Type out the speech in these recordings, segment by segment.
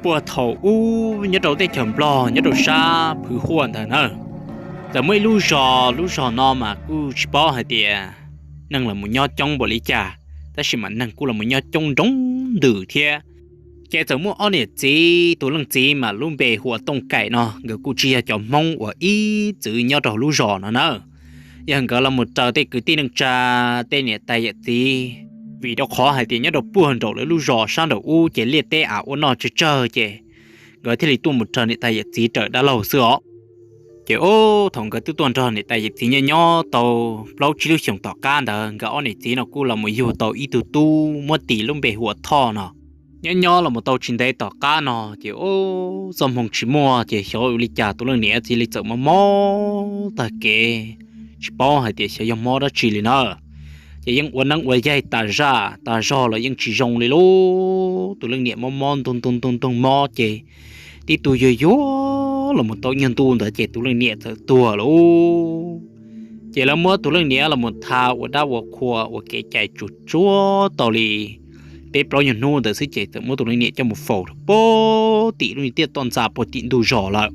Puag thaum ub nyob rau teb chaws Nplog nyob rau sab Phwv Huaj ntawd na, txawm muaj ib lub zos, lub zos no mas kuj tsis paub hais tias neeg los nyob coob npaum li cas, tab sis mas neeg kuj los nyob coob nroo ntws thiab. Ces txawm muaj ob niam txiv, tus leej txiv mas lub npe hu ua Tooj Kaim no, nkawd kuj tsis yog cov Hmoob uas ib txwm nyob rau lub zos no na. Yog nkawd los mus raws tej kwv tij neej tsa, tej niam tais yawm txiv, vim rau qhov hais tias nyob rau puag nraum lawv lub zos sab nraum ub ces liaj teb av ua noj tsawg tsawg ces nkawd thiaj li tuaj mus raws niam tais yawm txiv raws dab laug xwb os. Ces ub, thaum nkawd twb tuaj nrog niam tais yawm txiv nyob nyob tau plaub tsib lub xyoos tom qab ntawd, nkawd ob niam txiv no kuj los mus yug tau ib tug tub muab tis lub npe hu ua Thoj no. Nyob nyob los mus tau tsis ntev tom qab no ces ub, txoj hmoo tsis muaj ces xyov ua li cas tus leej niam cia li txawm mob mob tag kev, tsis paub hais tias xyov yog mob dab tsi li na. Ces yeej ua neeb ua yaig tas zaj tas zog los yeej tsis zoo li lauj. Tus leej niam mob mob ntuag ntuag ntuag ntuag mob ces tib tug yuag yuag los mus tau ib nyuag ntu ntawd ces tus leej niam txawm tuag lauj. Ces lawv muab tus leej niam los mus tha ua dab ua qhua ua kev cai tsuag tsuag tau li peb plaub nyuag hnub ntawd xwb ces txawm muab tus leej niam coj mus faus rau puag tim lub niag tiaj toj ntxa puag tim ntug zos lawm.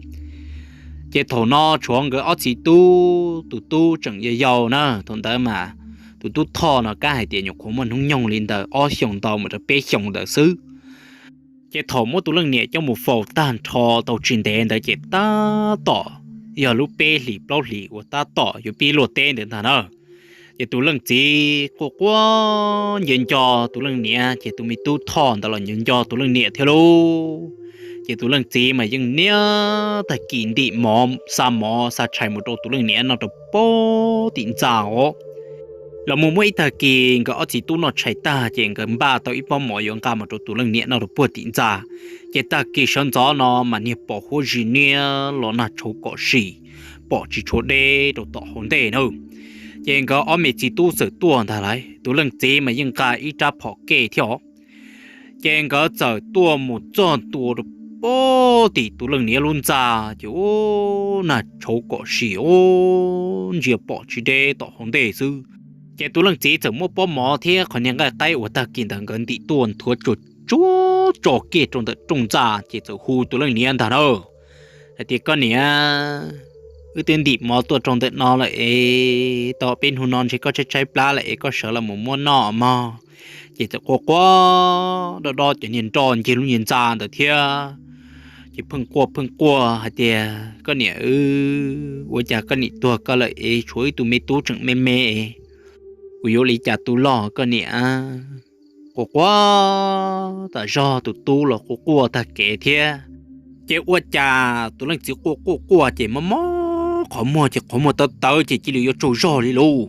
Ces thaum no tshuav nkawd ob txiv tub, tus tub tseem yau yau na, thaum ntawd mas tus tub Thoj no kab hais tias nyuam qhuav muaj hnub nyoog li ntawm ob xyoos ntau mus rau peb xyoos ntawd xwb. Ces thaum muab tus leej niam coj mus faus tag nrho tau tsis ntev ntawd ces tab tom yog lub peb hlis plaub hlis uas tab tom yuav pib luaj teb ntawd ntag na. Ces tus leej txiv quaj quaj nco nco tus leej niam, ces tus me tub Thoj ntawd los nco nco tus leej niam thiab lauj. Ces tus leej txiv mas yeej niaj tag kis ntim mov, xa mov xa tshais mus rau tus leej niam noj rau puag tim ntxa os. Los mus muaj ib tag kis nkawd ob txiv tub noj tshais tag ces nkawd npaj tau ib pob mov yuav nqa mus rau tus leej niam noj rau puag tim ntxa. Ces tag kis sawv ntxov no mas niag pom huab zis niab los nag tshauv kom sim, pom tsis tshua deb rau tom hauv ntej na. Ces nkawd ob me txiv tub txawm tuaj ntag lauj, tus leej txiv mas yeej nqa ib rab phom kej thiab os. Ces nkawd txawm tuaj mus txog ntua rau puag tim tus leej niam lub ntxa, ces ub, nag tshauv kom sim, ub, ntsia pom tsis deb tom hauv ntej xwb. Ces tus leej txiv txawm muab pob mov thiab qhov niag nqaij qaib uas tag kis ntawd nkawd ntim tuaj nthuav tsuag tsuag tso kiag rau ntawm rooj ntxa ces txawm hu tus leej niam ntag na, hais tias, Koj niam, wb twb ntim mov tuaj rau ntawm no lawm es tau peb hnub no ntshe koj tshaib tshaib plab lawm es koj sawv los mus muab noj mog. Ces txawm quaj quaj dob dob cov niag nroj ncig lub niag ntxa ntawd thiab. Ces pheej quaj pheej quaj hais tias, Koj niam, ua cas koj niam tuag koj lawm es tshuav wb tus me tub tseem me me es kuv yuav ua li cas tu loj koj niam? Quaj quaj tas zog, tus tub los quaj quaj tag kev thiab. Ces ua cas tus leej txiv quaj quaj quaj ces mob mob qhov muag ces qhov muag tawv tawv ces cia li yuav tsaug zog li lauj.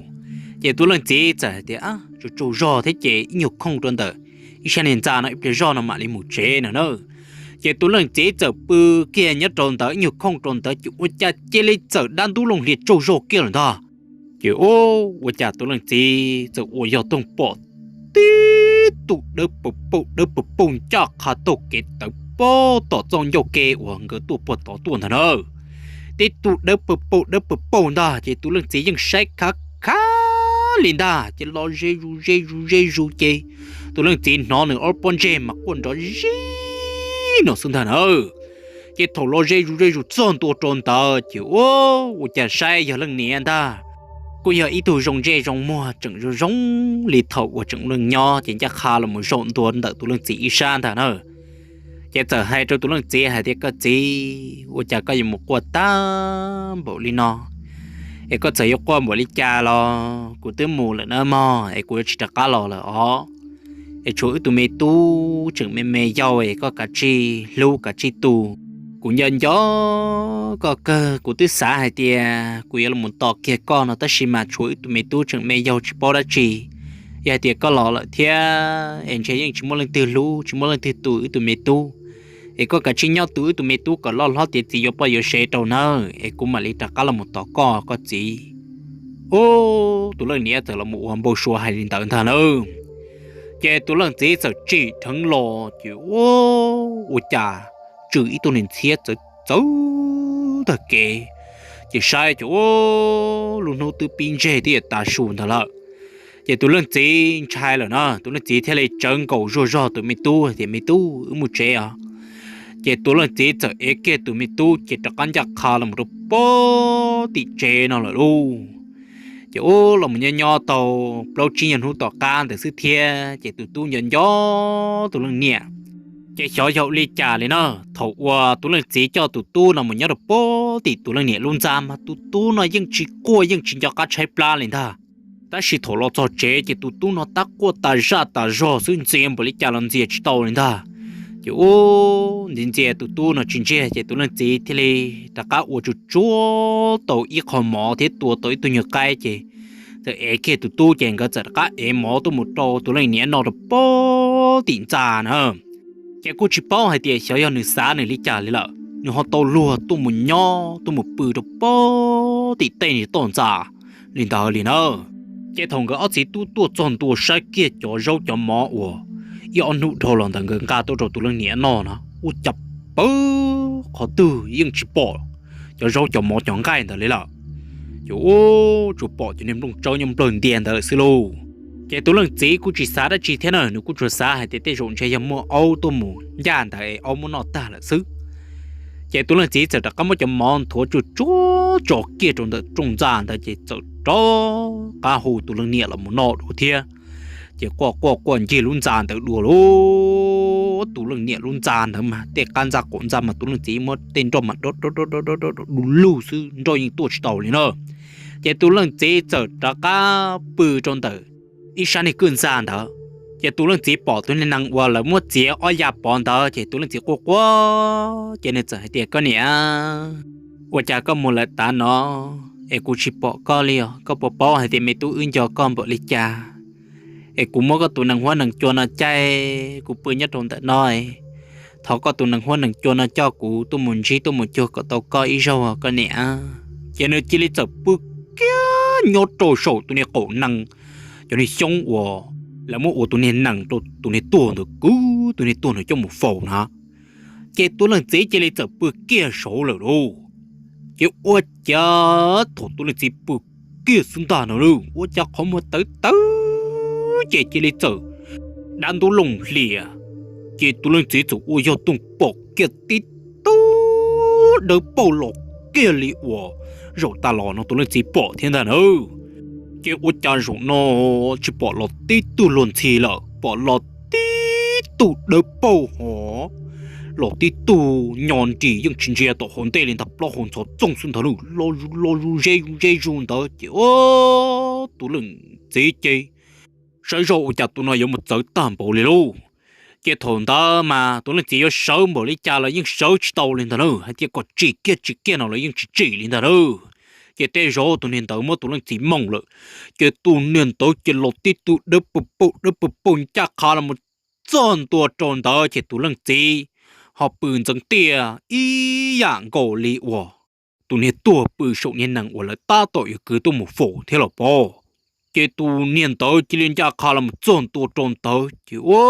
Ces tus leej txiv txawm hais tias, Tsaug tsaug zog thiab ces ib nyuag khooj rau ntawm ib sab niag ntxa no ib pliag zog no mam li mus tsev no na. Ces tus leej txiv txawm pw kiag nyob rau ntawd ib nyuag khooj rau ntawd ces ua cas cia li txawm dab ntub looj hlias tsaug zog kiag lawm ntag. Ces ub, ua cas tus leej txiv txawm ua yog toog pom tib tug dawb paug paug dawb paug paug ncaj qha taug kev tawv puag tom txoj ncauj ke uas nkawd tuaj puag tod tuaj ntag na. Tib tug dawb paug paug dawb paug paug ntag ces tus leej txiv yeej saib khav khav li ntag ces los ze zus ze zus ze zus ces tus leej txiv hnov nws ob pob ntseg mas quaj nrov zig no xwb ntag na. Ces thaum los ze zus ze zus txog ntua rau ntawd ces ub, ua cas saib yog leej niam ntag, kuj yog ib tug zoo ntsej zoo muag tseem zoo zoo li thaum uas tseem ua neej nyob ces ncaj qha los mus zaum ntua ntawm tus leej txiv ib sab ntag na. Ces txawm hais rau tus leej txiv hais tias, Koj txiv, ua cas koj yuav mus quaj tag npaum li no? Es koj txawm yuav quaj npaum li cas los kuv twb mus lawm na mog, es kuv yuav tsis rov qab los lawm os. Es tshuav wb tus me tub tseem me me yaus es koj kav tsij hlub kav tsij tu. Kuv nco nco koj kawg, kuv twb xav hais tias kuv yuav los mus tos kiag koj no tab sis mas tshuav wb tus me tub tseem me yaus tsis paub dab tsi. Yog hais tias koj los lawm thiab es ntshe yeej tsis muaj leej twg hlub tsis muaj leej twg tu wb tus me tub. Es koj kav tsij nyob tu wb tus me tub kom loj hlob tiav txiv yuav poj yuav sev rau nawb, es kuv mam li rov qab los mus tos koj, koj txiv. Ub, tus leej niam txawm los mus ua npau suav hais li ntawd ntag na. Ces tus leej txiv txawm tsim dheev los ces ub, ua cas tswm ib tug niag ntxhiab txawv txawv tag kev. Ces saib ces ub, lub hnub twb pib ntseg twb yuav tav su ntag lawm. Ces tus leej txiv ntshai lawm na, tus leej txiv thiaj li tsawv nkaus zuag zog tus me tub tias, Me tub, wb mus tsev os. Ces tus leej txiv txawm ev kiag tus me tub ces rov qab ncaj qha los rau pem tim tsev no lawm lauj. Ces ub los nyob nyob tau plaub tsib nyuag hnub tom qab ntawd xwb thiab ces tus tub nco nco tus leej niam. Ces xyov yog ua li cas li na, thaum uas tus leej txiv coj tus tub no mus nyob rau pem tim tus leej niam lub ntxa mas tus tub no yeej tsis quaj yeej tsis nco qab tshaib plab li ntag. Tab sis thaum los txog tsev ces tus tub no tab quaj tas zaj tas zog xwb, ntxias npaum li cas los ntxias tsis tau li ntag. Ces ub ntxias ntxias tus tub no tsis ntsiag ces tus leej txiv thiaj li rov qab ua tsuag tsuag tau ib qho mov thiab tua tau ib tug nyuag qaib ces txawm ev kiag tus tub ces nkawd txawm rov qab ev mov tuaj mus rau tus leej niam noj rau pem tim ntxa na. Ces kuj tsis paub hais tias xyov yog nws xav nws li cas li lawm, nws ho tau luag tuaj mus nyob tuaj mus pw rau pem tim tej niag toj ntxa li ntawd li na. Ces thaum nkawd ob txiv tub tuaj txog ntua saib kiag cov zaub cov mov uas ib ob hnub dhau los ntawd nkawd nqa tuaj rau tus leej niam noj no ua cas pawg qhov twg yeej tsis pom cov zaub cov mov cov nqaij ntawd li lawm. Ces ub tsuas pom cov niag nplooj tsawb nyob nplawg ntias ntawd lawm xwb lauj. Ces tus leej txiv kuj tsis xav dab tsi thiab na, nws kuj tsuas xav hais tias tej zaum ntshe yog muaj aub tuaj mus ncaj ntawd es aub muab noj tag lawm xwb. Ces tus leej txiv txawm rov qab muab cov mov nthuav tsuag tsuag tso kiag rau ntawm rooj ntxa ntawd ces txawm rov qab hu tus leej niam los mus noj dua thiab. Ces quaj quaj quaj ncig lub ntxa ntawd dua lauj. Tus leej niam lub ntxa ntawd mas tej qab ntxa qaum ntxa mas tus leej txiv muab tej nroj mas dob dob dob dob dob dob du lug xwb, nroj yeej tuaj tsis tau li na. Ces tus leej txiv txawm rov qab pw rau ntawm ib sab niag kwj ntxa ntawd. Ces tus leej txiv pom tus niag nees uas lawv muab txiav ob ya pov ntawd ces tus leej txiv quaj quaj ces nws txawm hais tias, Koj niam, ua cas koj mus lawm tav no es kuv tsis pom koj li os? Koj puas paub hais tias me tub wb nco koj npaum li cas? Es kuv muab koj tus nees huab nees cua no caij kuv pw nyob rau ntawm no, thov koj tus nees huab nees cua no coj kuv tuaj mus ntsib tuaj mus cuag kom tau koj ib zaug koj niam. Ces nws cia li txawm pw kiag nyob rau saum tus niag qaum nees, cov niag xyoob uas lawv muab ua tus niag nees rau tus niag tuag ntawd kwv tus niag tuag ntawd coj mus faus na. Ces tus leej txiv cia li txawm pw kiag saud lawm lauj. Ces ua cas thaum tus leej txiv pw kiag xwb ntag no lauj, ua cas qhov muag tawv tawv ces cia li txawm dab ntub looj hlias. Ces tus leej txiv txawm ua yog tooj pom kiag tib tug dawb paug los kiag li uas zaum tas los no tus leej txiv pom thiab ntag na. Ces ua cas zaum no tsis pom los tib tug luag ntxhi lawm, pom los tib tug dawb paug hos los tib tug nyo nris yeej tsis ntsia tom hauv ntej li ntag, plaub hau ntxhov txooj xwb ntag lauj, los zus ze zus ntawd ces ua tus leej txiv ces saib zoj ua cas tus no yuav mus txawv tag npaum li lauj. Ces thaum ntawd mas tus leej txiv yuav sawv npaum li cas los yeej sawv tsis tau li ntag na, hais tias kom tsim kiag tsim kiag no los yeej tsis tsim li ntag na. Ces tej zaum tus niag ntawd muab tus leej txiv mooj lawm. Ces tus niag ntawd ces los tib tug dawb paug paug dawb paug paug ncaj qha los mus txog ntua rau ntawd ces tus leej txiv ho pw ntxeev tiaj ib yam nkaus li uas tus niag tuag pw saum niag nees uas lawv tab tom yuav kwv tuaj mus faus thiab los pob. Ces tus niag ntawd cia li ncaj qha los mus txog ntua rau ntawd ces ua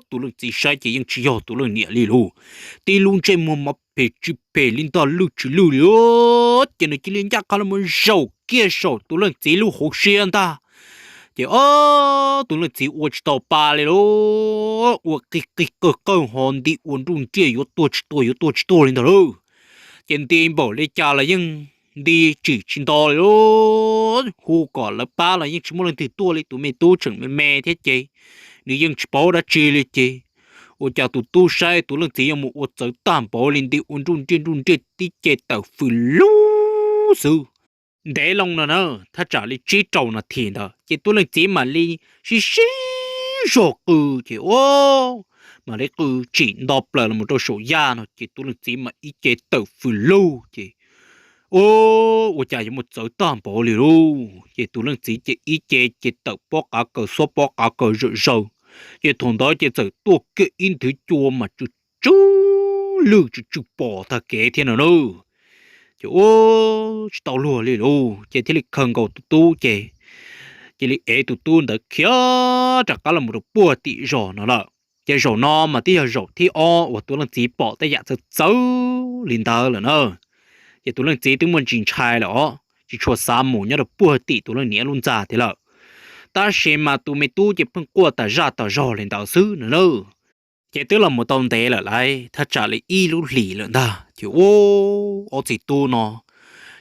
tus leej txiv saib ces yeej tsis yog tus leej niam li lauj. Tib lub ntsej muag mas phem tsis phem li ntag, lwj tsis lwj li. Ces nws cia li ncaj qha los mus zaum kiag saum tus leej txiv lub hauv siab ntag. Ces o tus leej txiv ua tsis tau pa li lauj, ua qig qig qawg qawg ho nti ua nruj nriaj yuav tuag tsis tuag yuav tuag tsis tuag li ntag lauj. Ces nti npaum li cas los yeej nti tsim tsis nto li lauj, hu kom lawv pab los yeej tsis muaj leej twg tuaj li, tus me tub tseem me me thiab ces nws yeej tsis paub dab tsi li ces ua cas tus tub saib tus leej txiv yuav mus ua txawv tag npaum li, nti ua nruj nriaj nruj nriaj tib ce tawm fws lug xwb. Ntev loo no na, thaj tsam li tsib rau nas this ntawd ces tus leej txiv mam li sib sib zog qw ces o mam li qw tsim nto plaws los rau saum yaj no ces tus leej txiv mam ib ce tawm fws lug ces o ua cas yuav mus txawv tag npaum li lauj. Ces tus leej txiv ces ib ce ces tawm pob qav kaws xob pob qav kaws zawm zaws. Ces thaum ntawd ces txawm tuaj kiag ib nthwv cua mas tsw tsw lwj tsw tsw pos tag kev thiab no na. Ces ua tsis tau luag li lauj, ces thiaj li khaws nkaus tus tub ces cia li ev tus tub ntawd khiav rov qab los rau puag tim zos no lawm. Ces zaum no mas twb yog zaum thib ob uas tus leej txiv pom tej yam txawv txawv li ntawd lawm na. Ces tus leej txiv twb muaj ntsis ntshai lawm os, tsis tshua xav mus nyob rau puag tim tus leej niam lub ntxa thiab lawm. Tab sis mas tus me tub ces pheej quaj tas zaj tas zog li ntawd xwb no na. Ces twb los mus tau ntev lawm lauj, thaj tsam li ib lub hlis lawm ntag, ces ua ob txiv tub no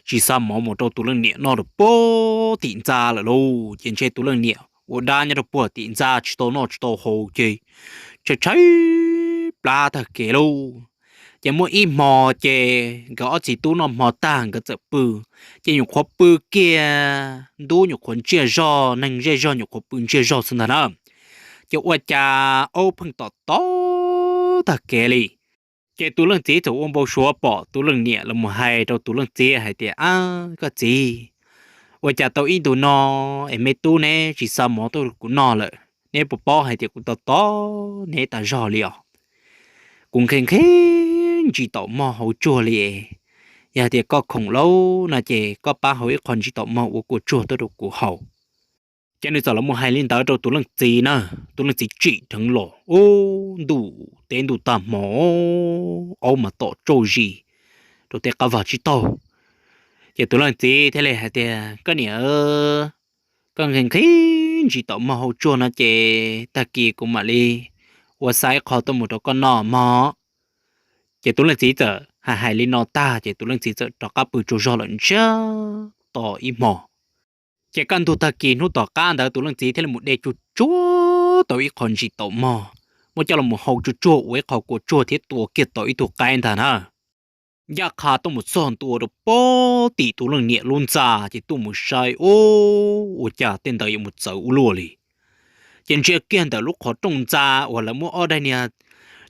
tsis xa mov mus rau tus leej niam noj rau puag tim ntxa lawm lauj. Ces ntshe tus leej niam ua dab nyob rau puag tim ntxa tsis tau noj tsis tau haus ces tshaib tshaib plab tag kev lauj. Ces muaj ib hmo ces nkawd ob txiv tub noj hmo tag nkawd txawm pw, ces nyuam qhuav pw kiag ntub nyuam qhuav ntsiag zog, neeg zej zog nyuam qhuav pw ntsiag zog xwb ntag na. Ces ua cas aub pheej tom tom tag kev li. Ces tus leej txiv txawm ua npau suav pom tus leej niam los mus hais rau tus leej txiv hais tias, Ab koj txiv, ua cas tau ib ntus no es me tub neb tsis xa mov tuaj kuv noj lawm, neb puas paub hais tias kuv tos tos neb tas zog li os? Kuv nqhis nqhis ntsis taum mog hauv tsuag li. Yog hais tias koj khoom lauj no ces koj pab hau ib qho ntsis taum mog ua kua tsuag tuaj rau kuv haus. Ces nws txawm los mus hais li ntawd rau tus leej txiv na. Tus leej txiv tsim dheev los, ub, ntuj teb ntuj tag hmo, aub mas tom tsauj zis rau tej qab vag tsib taug. Ces tus leej txiv thiaj li hais tias, Koj niam, koj nqhis nqhis ntsis taum mog hauv tsuag no ces tag kis kuv mam li ua xa ib qho tuaj mus rau koj noj mog. Ces tus leej txiv txawm hais hais li no tag ces tus leej txiv txawm rov qab pw tsaug zog lawm ntsiag to ib hmo. Ces kaj ntug tag kis hnub tom qab ntawd tus leej txiv thiaj li mus de tsuag tsuag tau ib qho ntsis taum mog, muab coj los mus hau tsuag tsuag ua ib qho kua tsuag thiab tua kiag tau ib tug qaib ntag na. Ncaj qha tuaj mus txog ntua rau puag tim tus leej niam lub ntxa ces tuaj mus saib, ub, ua cas tej ntawd yuav mus txawv ua luaj li. Ces ntsia kiag ntawm lub qhov rooj ntxa uas lawv muab ob daim niag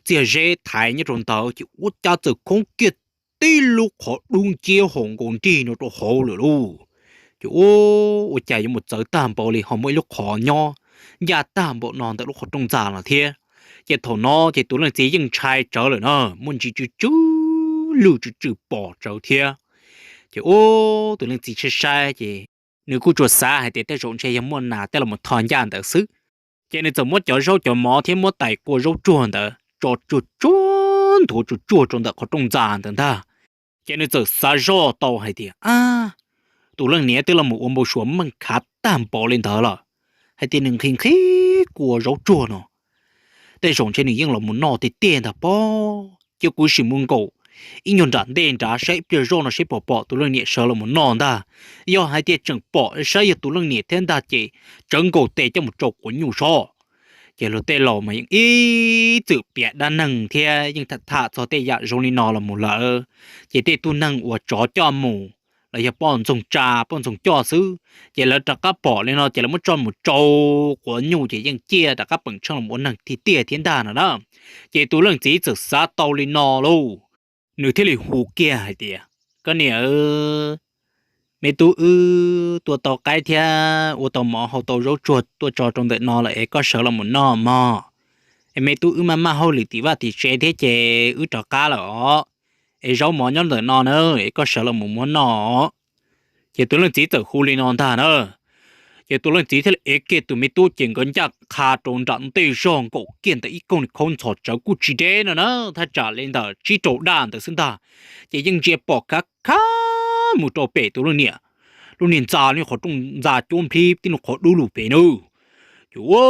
txiag zeb thaiv nyob rau ntawd ces ua cas txawm khoob kiag tib lub qhov dub nciab haus nkaus nrig no rau hauv lawm lauj. Ces ua cas yuav mus txawv tag npaum li ho muaj ib lub qhov nyob ncaj tag npaum no ntawm lub qhov rooj ntxa no thiab. Ces thaum no ces tus leej txiv yeej ntshai tsawv lawm na, muaj ntsis tsw tsw lwj tsw tsw pom tsawv thiab. Ces ub, tus leej txiv saib saib ces nws kuj tsuas xav hais tias tej zaum ntshe yog muaj nas tej los mus tho ncaj ntawd xwb. Ces nws txawm muab cov zaub cov mov thiab muab tais kua zaub tsuag ntawd tso tsuag tsuag nthuav tsuag tsuag rau ntawm qhov rooj ntxa ntawd ntag. Ces nws txawm xav zoj tau hais tias, Ab, tus leej niam twb los mus ua npau suav meej khav tag npaum li ntawd lawm, hais tias nws nqhis nqhis kua zaub tsuag no, tej zaum ntshe nws yeej los mus noj tiag tiag ntag pob. Ces kuv sim mus nkaum ib nyuag nram ntej nrad saib ib pliag zoj no seb pom pom tus leej niam sawv los mus noj ntag. Yog hais tias tseem pom saib yog tus leej niam thiab ntag ces tsawv nkaus tes coj mus rau quav nyuj sob. Ces luag tej laus mas yeej ib txwm piav dab neeg thiab yeej tham tham txog tej yam zoo li no los mus lawm. Ces tej tug neeg uas tsov coj mus los yog poj ntxoog tsa poj ntxoog coj xwb, ces lawv rov qab pom li no ces lawv muab tso mus rau quav nyuj ces yeej ciaj rov qab peem tsheej los ua neeg tiag tiag thiab ntag no na. Ces tus leej txiv txawm xav tau li no lauj, nws thiaj li hu kiag hais tias, Koj niam, me tub wb tua tau qaib thiab ua tau mov hau tau zaub tsuag tuaj tso rau ntawm no lawm es koj sawv los mus noj mog. Es me tub wb maj maj hauj lwm tim vaj tim tsev thiab ces wb rov qab lawm os. Es zaub mov nyob ntawm no na, es koj sawv los mus muab noj. Ces tus leej txiv txawm hu li no ntag na. Ces tus leej txiv thiaj li ev kiag tus me tub ces nkawd ncaj qha rau nram ntej zog nkaum kiag ntawm ib koog khaub ntxhov tsawv kuj tsis deb no na, thaj tsam li ntawm tsib rau daj ntawd xwb ntag. Ces yeej ntsia pom khav khav mus rau pem tus leej niam lub niag ntxa, lub qhov rooj ntxa cuab nplhib tib lub qhov dub lug pem na. Ces ua,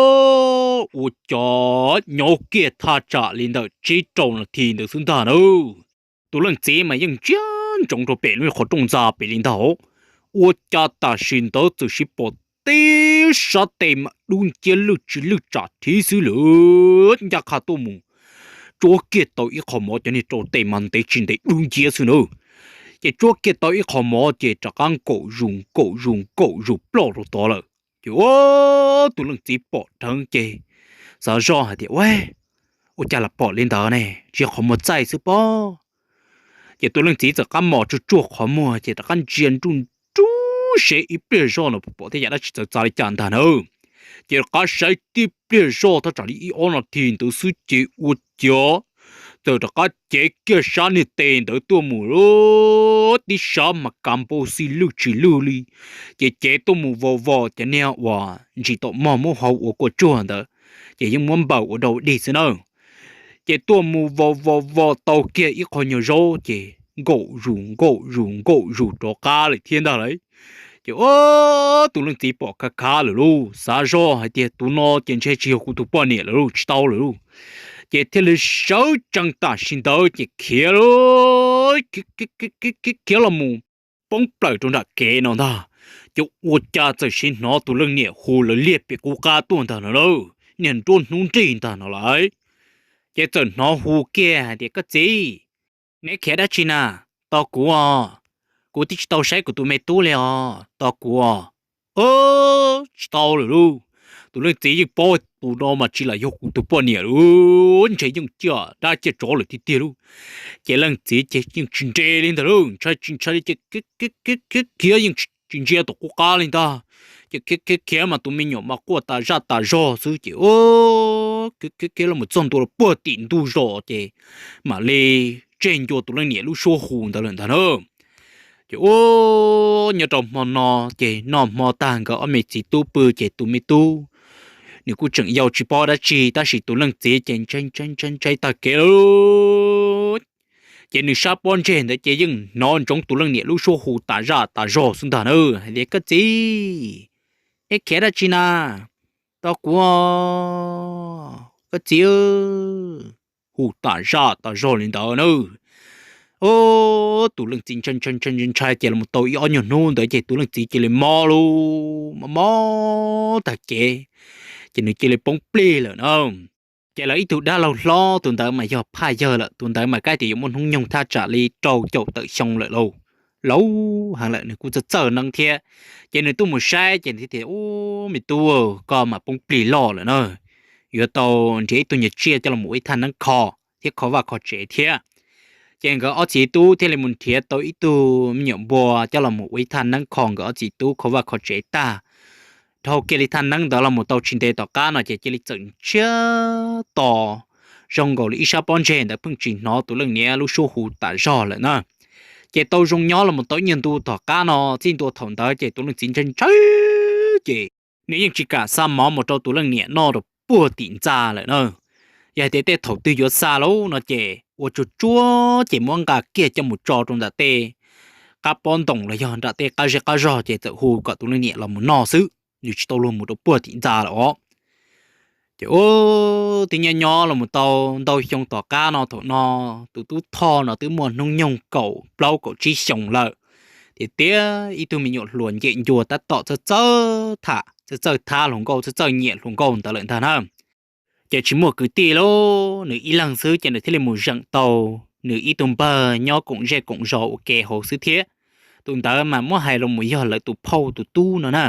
ua cov nyob kiag thaj tsam li ntawm tsib rau nas this ntawd xwb ntag na. Tus leej txiv mas yeej ntsia ntsoov rau pem lub qhov rooj ntxa pem li ntag. Ua cas tam sim ntawd txawm sis pom tib sab tes mas dub nciab lwj tsis lwj tsam thiv xwb lawm, ncaj qha tuaj mus tsuab kiag tau ib qho mov, cov niag rau tes mas ntev tsis ntev dub nciab xwb na. Ces tsuab kiag tau ib qho mov ces rov qab nkaum zus nkaum zus nkaum zus ploj rau tod lawm. Ces ua, tus leej txiv pom dheev ces xav zoj hais tias, Ua, ua cas los pom li ntawd ne, tsis yog qhov muag txaij xwb pob? Ces tus leej txiv txawm qab mos tsuag tsuag qhov muag ces rov qab ntsia nruj nruj seb ib pliag zoj no pom tej yam dab tsi txawv txav li cas ntag na. Ces rov qab saib tib pliag zoj thaj tsam li ib ob nas this ntawd xwb ces ua ciav txawm rov qab cev kiag sab niag tes ntawd tuaj mus, tib sab mas kav npau xi lwj tsis lwj li. Ces cev tuaj mus vos vos cov niag uas ntsis taum mog muab hau ua kua tsuag ntawd, ces yeej muab npaws ua dau dig xwb na. Ces tuaj mus vos vos vos tau kiag ib qho nyuag zaub ces nkaum zus nkaum zus nkaum zus rov qab lawm thiab ntag lauj. Ces ua, tus leej txiv pom khav khav lawm lauj, xav zoj hais tias, Tus no ces ntshe tsis yog kuv tus poj niam lawm lauj, tsis tau lawm lauj. Ces thiaj li sawv tsees tam sim ntawd ces khiav lauj, khiav los mus poob plaws rau nram kev no ntag. Ces ua cas txawm sim hnov tus leej niam hu lawv liag pem qub qab tuaj ntag no lauj, niag nruab hnub nrig ntag no lauj. Ces txawm hnov hu kiag hais tias, Koj txiv, neb khiav dab tsi na? Tos kuv os, kuv twb tsis tau saib kuv tus me tub li os, tos kuv os. Tsis tau lawm lauj, tus leej txiv yeej paub tus no mas tsis lam yog kuv tus poj niam lauj, ntshe yeej ciaj dab ciaj tsov lawm tiag tiag lauj. Ces leej txiv ces yeej tsis nres li ntag lauj, ntshai tsis ntshai li ces khiav khiav yeej tsis ntsia tom qub qab li ntag. Ces khiav khiav khiav mas tus me nyuam mas quaj tas zaj tas zog xwb ces khiav khiav khiav los txog ntua rau puag tim ntug zos ces mam li tseg ncua tus leej niam lub suab hu ntawd lawm ntag na. Ces ua nyob rau hmo no ces noj hmo tag nkawd ob me txiv tub pw ces tus me tub nws kuj tseem yau tsis paub dab tsi tab sis tus leej txiv ces ntshai ntshai ntshai ntshai tag kev lawm. Ces nws sab pob ntseg ntawd ces yeej hnov ntsoov tus leej niam lub suab hu tas zaj tas zog xwb ntag na, hais tias, Koj txiv, neb khiav dab tsi na? Tos kuv, koj txiv. Hu tas zaj tas zog li ntawd na. Tus leej txiv ntshai ntshai ntshai ntshai ces los tau ib ob nyuag hnub ntawd ces tus leej txiv cia li mob lauj, mob mob tag kev, ces nws cia li poob plig lawm na. Ces lawv ib tug dab laug hlob tus ntawd mas yog phaj yawg lawm, tus ntawd mas kab tias yuav muaj hnub nyoog thaj tsam li rau caum tawm xyoo lawm lauj, laus heev lawm nws kuj txawj txawj neeb thiab. Ces nws tuaj mus saib ces nws tias, Ub, me tub, koj mas poob plig loj lawm na, yuav tau nrhiav ib tug nyuag tsiaj coj los ua ib thaj neeb kho thiab kho vaj kho tsev thiab. Ces nkawd ob txiv tub thiaj li mus nrhiav tau ib tug me nyuam npua coj los ua ib thaj neeb kho nkawd ob txiv tub kho vaj kho tsev tag. Dhau kiag li thaj neeb ntawd los mus tau tsis ntev tom qab no ces cia li txawm ntsiag to zoo nkaus li ib sab pob ntseg ntawd pheej tsis hnov tus leej niam lub suab hu tas zog lawm na. Ces tau zoo nyob los mus tau ib nyuag ntu tom qab no, txij ntua thaum ntawd ces tus leej txiv ntshai ntshai ces nws yeej tsis kam xa mov mus rau tus leej niam noj rau puag tim ntxa lawm na. Yog hais tias tej thaum twg yuav xa lauj no ces ua tsuag tsuag ces muab nqa kiag coj mus tso rau ntawm tej qab pob ntoos los yog nram tej qab zej qab zog ces txawm hu kom tus leej niam los mus noj xwb, nws tsis tau luag mus rau puag tim ntxa lawm os. Ces ua tib nyob nyob los mus tau ntau xyoo tom qab no, thaum no tus tub Thoj no twb muaj hnub nyoog kaum plaub kaum tsib xyoos lawm. Tias tias ib tug me nyuam hluas ncem ncua tab tom txawj txawj tham, txawj txawj thab hluas nkauj, txawj txawj nyiam hluas nkauj ntawd lawm ntag na. Ces tsis muaj kwv tij lauj, nws ib leeg xwb ces nws thiaj li mus zeem tau nws ib tug npawg nyob koom zej koom zos ua ke hauv xwb thiab. Tus ntawd mas muab hais los mus yog lawv tus phauj tus tub no na,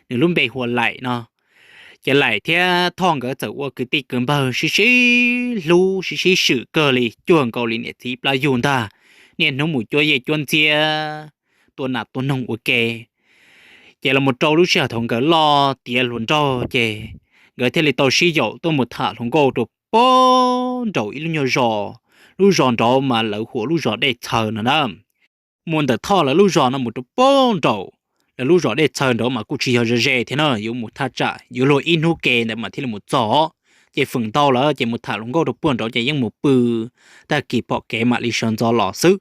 nws lub npe hu ua Laim no. Ces Laim thiab Thoj nkawd txawm ua kwv tij kwv npawg sib sib hlub sib sib swm kawg li, cuag nkaus li niam txiv plab yug ntag, niaj hnub mus cuab yej cuab ntxiab, tua nas tua noog ua ke. Ces los mus rau lub sij hawm thaum nkawd loj tiav hluas nraug ces nkawd thiaj li tau sib yaum tuaj mus tham hluas nkauj rau puag nraum ib lub nyuag zos, lub zos nraud mas lawv hu ua lub zos Dej Txhaws no na. Mus ntawm Thoj lawv lub zos no mus rau puag nraum lawv lub zos Dej Txhaws nraud mas kuj tsis yog ze ze thiab na, yuav mus thaj tsam yuav luag ib hnub ke ntawd mas thiaj li mus txog. Ces feem ntau lawm ces mus tham hluas nkauj rau puag nraud ces yeej mus pw, tag kis pom kev mam li sawv ntxov los xwb.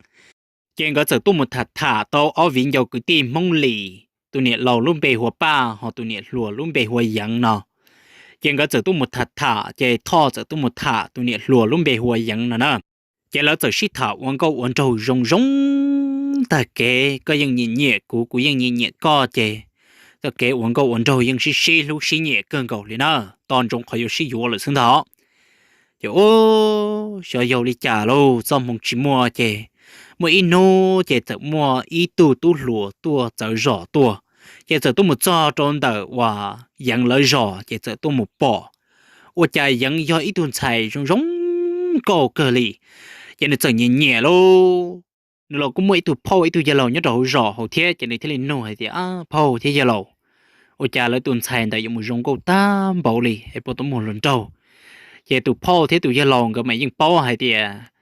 Ces nkawd txawm tuaj mus tham tham tau ob viv ncaus kwv tij Hmoob Lis, tus niam laus lub npe hu ua Paj, ho tus niam hluas lub npe hu ua Yeev no. Ces nkawd txawm tuaj mus tham tham, ces Thoj txawm tuaj mus tham tus niam hluas lub npe hu ua Yeev no na. Ces lawv txawm sib tham ua nkauj ua nraug zoo zoo tag kev, koj yeej nyiam nyiam kuv, kuv yeej nyiam nyiam koj, ces txoj kev ua nkauj ua nraug yeej sib sib hlub sib nyiam kawg nkaus li na, tos ntsoov qhov yuav sib yuav lawm xwb ntag. Ces ua xyov yog li cas lauj, txoj hmoo tsis muaj ces muaj ib hnub ces txawm muaj ib tug tub hluas tuaj txawv zos tuaj, ces txawm tuaj mus txog rau ntawm uas Yeev lawv zos ces txawm tuaj mus pom ua cas Yeev yog ib tug ntxhais zoo zoo nkauj kawg li. Ces nws txawm nyiam nyiam lauj, nws los kuj muaj ib tug phauj ib tug yawg laus nyob rau hauv zos hauv thiab, ces nws thiaj li nug hais tias, Phauj thiab yawg laus, ua cas lawv tus ntxhais ntawd yuav mus zoo nkauj tag npaum li es puas tau muaj hluas nraug? Ces tus phauj thiab tus yawg laus nkawd mas yeej paub hais tias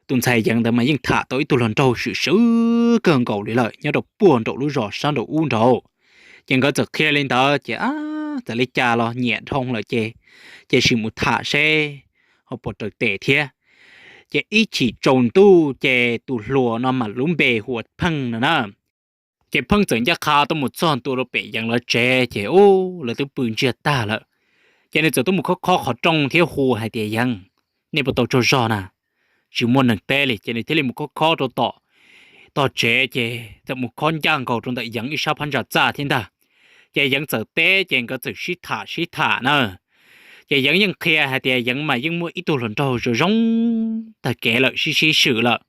tus ntxhais Yeev ntawd mas yeej tham tau ib tug hluas nraug swm swm kawg nkaus li lawm nyob rau puag nraum lub zos sab nraum ub nraud. Ces nkawd txawm qhia li ntawd ces, Txawm li cas los nyiam dhau lawm ces, ces sim mus tham seb ho puas raws tes thiab. Ces ib chim tsaus ntuj ces tus hluas no mas lub npe hu ua Pheej no na. Ces Pheej txawm ncaj qha tuaj mus txog ntua rau pem Yeev lawv tsev ces ub, lawv twb pw ntsiag tag lawm. Ces nws txawm tuaj mus khob khob qhov rooj thiab hu hais tias, Yeev, nej puas tau tsaug zog na? Tsis muaj neeg teb li ces nws thiaj li mus khob khob rau tom tog tsev ces txawm mus khob ncaj nkaus rau ntawm Yeev ib sab phab ntsa txaj thiab ntag. Ces Yeev txawm teb ces nkawd txawm sib tham sib tham na. Ces Yeev yeej qhia hais tias Yeev mas yeej muaj ib tug hluas nraug zoo zoo tag kev lawm sib sib swm lawm.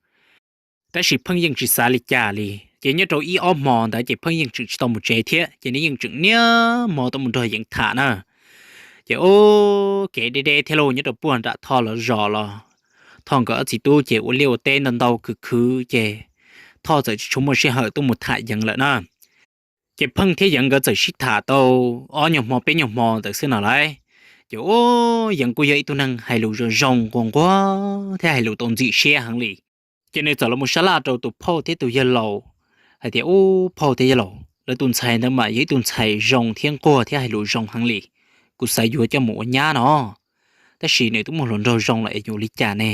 Tab sis Pheej yeej tsis xav li cas li ces nyob rau ib ob hmo ntawd ces Pheej yeej tseem tsis tau mus tsev thiab ces nws yeej tseem niaj hmo tuaj mus nrog Yeev tham na. Ces ub, kev deb deb thiab lauj, nyob rau puag nram Thoj lawv zos los Thoj nkawd ob txiv tub ces ua liaj ua teb ntau ntau khwv khwv ces Thoj txawm tsis tshua muaj sij hawm tuaj mus tham Yeev lawm na. Ces Pheej thiab Yeev nkawd txawm sib tham tau ob nyuag hmo peb nyuag hmo ntawd xwb no lauj. Ces ub, Yeev kuj yog ib tug neeg hais lus zoo zoo nquag nquag thiab hais lus tau ntxim siab heev li. Ces nws txawm los mus sab laj rau tus phauj thiab tus yawg laus hais tias, ub, phauj thiab yawg laus, lawv tus ntxhais ntawd mas yog ib tug ntxhais zoo thiab nquag thiab hais lus zoo heev li. Kuv xav yuav coj mus ua nyab no, tab sis nws twb muaj hluas nraug zoo lawm es yuav li cas ne?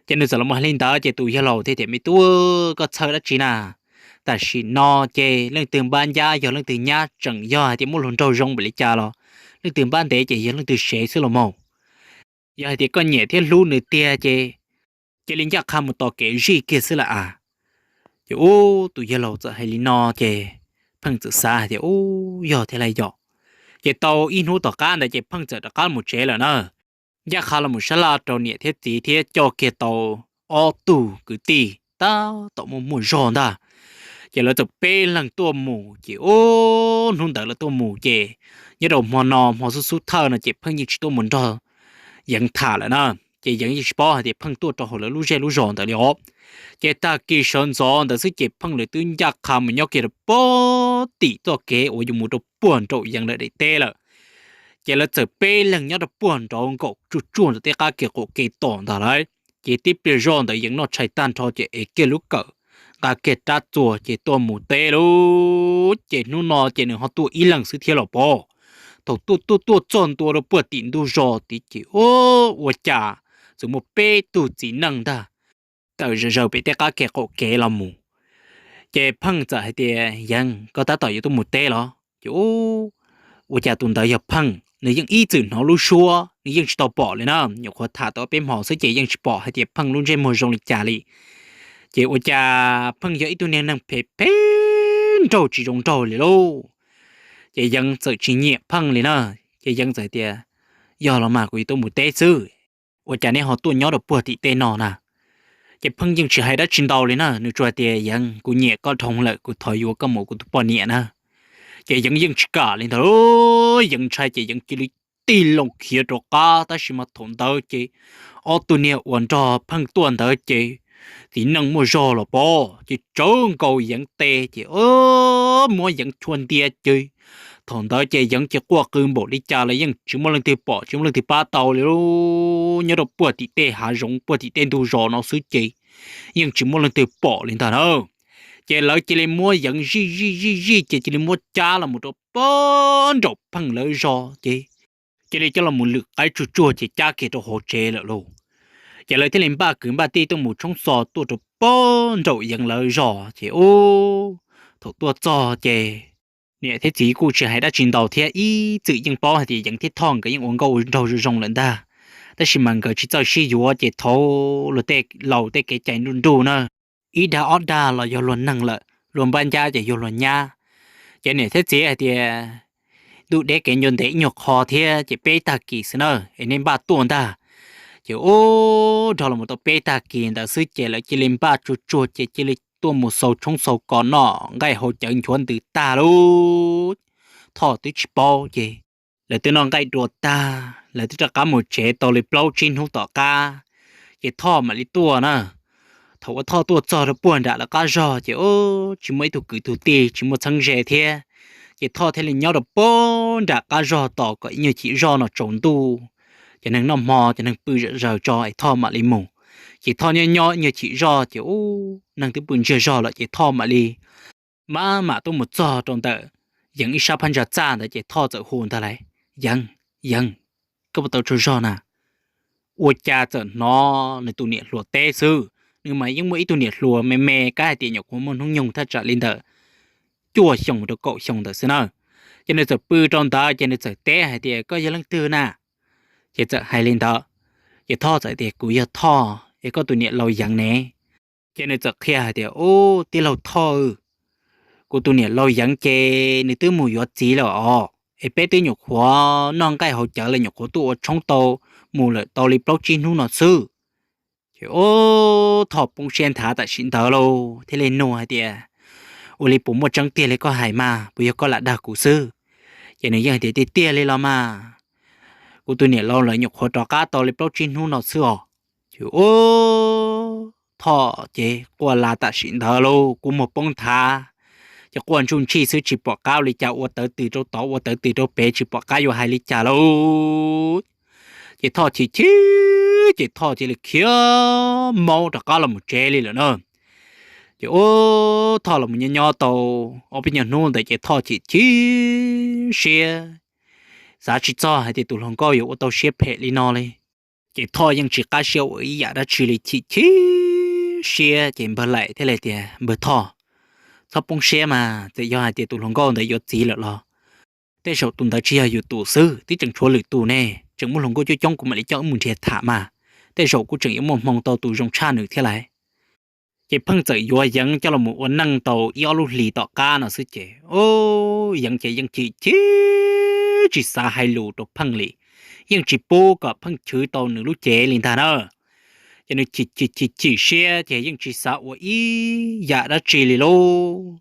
Ces nws txawm los mus hais li ntawd ces tus yawg laus thiaj tias, me tub, koj txhawj dab tsi na? Tam sim no ces leej twg npab ncab yog leej twg nyab, tseem yog hais tias muaj hluas nraug zoo npaum li cas los leej twg npab ntev ces yog leej twg sev xwb los mas. Yog hais tias koj nyiam thiab hlub nws tiag ces cia li ncaj qha mus tos kev zij kiag xwb lawm a. Ces ub, tus yawg laus txawm hais li no ces Pheej txawm xav hais tias, ub, yog thiab lauj yom. Ces tau ib hnub tom qab ntawd ces Pheej txawm rov qab los tsev lawm na. Ncaj qha los mus sab laj rau niam thiab txiv thiab coj kiag tau ob tug kwv tij tab tom muaj muaj zog ntag. Ces lawv txawm peb leeg tuaj mus ces ub, hnub ntawd lawv tuaj mus ces nyob rau hmo no hmo xub xub thawj no ces Pheej yeej tsis tuaj mus nrog Yeev tham lawm na. Ces Yeev yeej tsis paub hais tias Pheej tuaj rau hauv lawv lub zej lub zos ntawd li os. Ces tag kis sawv ntxov ntawd xwb ces Pheej lawv twb ncaj qha mus nyob kiag rau puag tim txoj kev uas yuav mus rau puag nraum Yeev lawv daim teb lawm. Ces lawv txawm peb leeg nyob rau puag nraud nkaum tsuj tsuaj ntawm tej qab kev qaum kev tom ntag lauj. Ces tib pliag zoj ntawd Yeev noj tshais tag nrho ces ev kiag lub kawm, nqa kiag rab txuas ces tuaj mus teb lauj. Ces hnub no ces nws ho tuaj ib leeg xwb thiab los pob. Thaum tuaj tuaj tuaj txog ntua rau puag tim ntug zos tid ces ub, ua cas txawm muaj peb tug txiv neej ntag tawm zaws zaws pem tej qab kev qaum kev los mus. Ces Pheej txawm hais tias, Yeev, koj tab tom yuav tuaj mus teb los? Ces ub, ua cas tus ntawd yog Pheej, nws yeej ib txwm hnov lub suab, nws yeej tsis tau pom li na, nyuam qhuav tham tau peb hmo xwb ces yeej tsis pom hais tias Pheej lub ntsej muag zoo li cas li. Ces ua cas Pheej yog ib tug niag neeg phem phem nraug tsis zoo nraug li lauj. Ces Yeev txawm tsis nyiam Pheej li na. Ces Yeev txawm tias, Yog los mas kuv yuav tuaj mus teb xwb, ua cas neb ho tuaj nyob rau puag tim tej no na? Ces Pheej yeej tsis hais dab tsi ntau li na, nws tsuas hais tias, Yeev, kuv nyiam koj dhau lawm, kuv thov yuav koj mus ua kuv tus poj niam na. Ces Yeev yeej tsis kam li ntawd, Yeev ntshai ces Yeev cia li tig loo khiav rov qab, tab sis mas thaum ntawd ces ob tug niag uas nrog Pheej tuaj ntawd ces txiv neej muaj zog los pob, ces tsawv nkaus Yeev tes ces muab Yeev chua ntia ces thaum ntawd ces Yeev ces quaj qw npaum li cas los yeej tsis muaj leej twg pom tsis muaj leej twg pab tau li. Nyob rau puag tim tej hav zoov puag tim tej ntug zos no xwb ces yeej tsis muaj leej twg pom li ntag na. Ces lawv cia li muab Yeev zij zij zij zij ces cia li muab cab los mus rau puag nraum Pheej lawv zos ces cia li coj los mus lwm qaib tsuag tsuag ces cab kiag rau hauv tsev lawm lauj. Ces lawv thiaj li npaj kwv npaj tij tuaj mus tshoob xo tuaj rau puag nraum Yeev lawv zos ces ub, thaum tuaj txog ces niam thiab txiv kuj tsis hais dab tsi ntau thiab, ib txwm yeej paub hais tias Yeev thiab Thoj nkawd yeej ua nkauj ua nraug zoo zoo lawm ntag, tab sis mas nkawd tsis txawj sib yuav ces thaum luag tej laus tej kev cai nruj nruj na, ib dag ob dag los yog luag neeg lawm, luag npab ncab ces yog luag nyab. Ces niam thiab txiv hais tias, Ntuj deb kev ncua ntev ib nyuag qho thiab ces peb tag kis xwb na es nej npaj tuaj ntag. Ces ub, dhau los tau peb tag kis ntawd xwb ces lawv cia li npaj tsuag tsuag ces cia li tuaj mus xaus tshoob xaus kos noj nqaij hau cawv nchuav ntws tag lauj. Thoj twb tsis paub ces lawv twb noj nqaij dua tag, lawv twb rov qab mus tsev tau li plaub tsib hnub tom qab, ces Thoj mam li tuaj na. Thaum uas Thoj tuaj txog rau puag nram lawv qab zog ces ub, tsis muaj ib tug kwv tug tij, tsis muaj txheeb ze thiab. Ces Thoj thiaj li nyob rau puag nram qab zog tos kom ib nyuag chim zoj no tsaus ntuj, cov neeg noj hmo cov neeg pw zom zaws tso es Thoj mam li mus. Ces Thoj nyob nyob ib nyuag chim zoj ces ub, neeg twb pw ntsiag zog lawm ces Thoj mam li mam mam tuaj mus txog rau ntawm Yeev ib sab phab ntsa txaj ntawd ces Thoj txawm hu ntag lauj, Yeev, Yeev, koj puas tau tsaug zog na? Ua cas txawm hnov nws tus niam hluas teb xwb, nws mas yeej muaj ib tug niam hluas me me, kab hais tias nyuam qhuav muaj hnub nyoog thaj tsam li ntawm cuaj xyoos rau kaum xyoo ntawd xwb na. Ces nws txawm pw rau ntawd ces nws txawm teb hais tias, Koj yog leej twg na? Ces txawm hais li ntawd, Ces Thoj txawm tias, Kuv yog Thoj es koj tus niam laus Yeev ne? Ces nws txawm qhia hais tias, Ub, tij laug Thoj, kuv tus niam laus Yeev ces nws twb mus yuav txiv lawm os, es peb twb nyuam qhuav noj nqaij haus cawv lawm, nyuam qhuav tuaj ua tshoob tau mus lawm tau li plaub tsib hnub no xwb. Ces ub, Thoj poob siab nthav tam sim ntawd lauj, thiaj li nug hais tias, Ua li puas muaj tseeb tiag li koj hais mas, puas yog koj lam dag kuv xwb? Ces nws yeej hais tias, Tiag tiag li los mas, kuv tus niam laus lawv nyuam qhuav rov qab tau li plaub tsib hnub no xwb os. Ces ub, Thoj ces quaj la tam sim ntawd lauj, kua muag poob nthav, ces quaj ntsuj ntshij xwb tsis pom qab ua li cas, ua tawv tws rau tod ua tawv tws rau pem tsis pom qab yuav hais li cas lauj. Ces Thoj chim chim, ces Thoj cia li khiav maub rov qab los mus tsev li lawm na. Ces ub, Thoj los mus nyob nyob tau ob peb nyuag hnub ntawd ces Thoj chim chim siab, xav tsis txog hais tias tus hluas nkauj yuav ua tau siab phem li no li. Ces Thoj yeej tsis qab siab ua ib yam dab tsi li, chim chim siab. Ces npawg Laim thiaj li tias, Npawg Thoj, txhob poob siab mas, txawm yog hais tias tus hluas nkauj ntawd yuav txiv lawm los tej zaum tus ntawd tsis yog yus tus xwb, twb tseem tshuav lwm tus ne, tseem muaj hluas nkauj coob coob, kuv mam li coj wb mus nrhiav tham mas, tej zaum kuj tseem yuav muaj hmoo tau tus zoo tshaj nws thiab lauj. Ces pheej txawm yuav Yeev coj los ua neej tau ib ob lub hlis tom qab no xwb ces ub, Yeev ces yeej chim chim tsis xav hais lus rau pheej li, yeej tsis pub kom pheej chwv tau nws lub cev li ntag na. Ces nws chim chim chim chim siab ces yeej tsis xav ua ib yam dab tsi li lauj.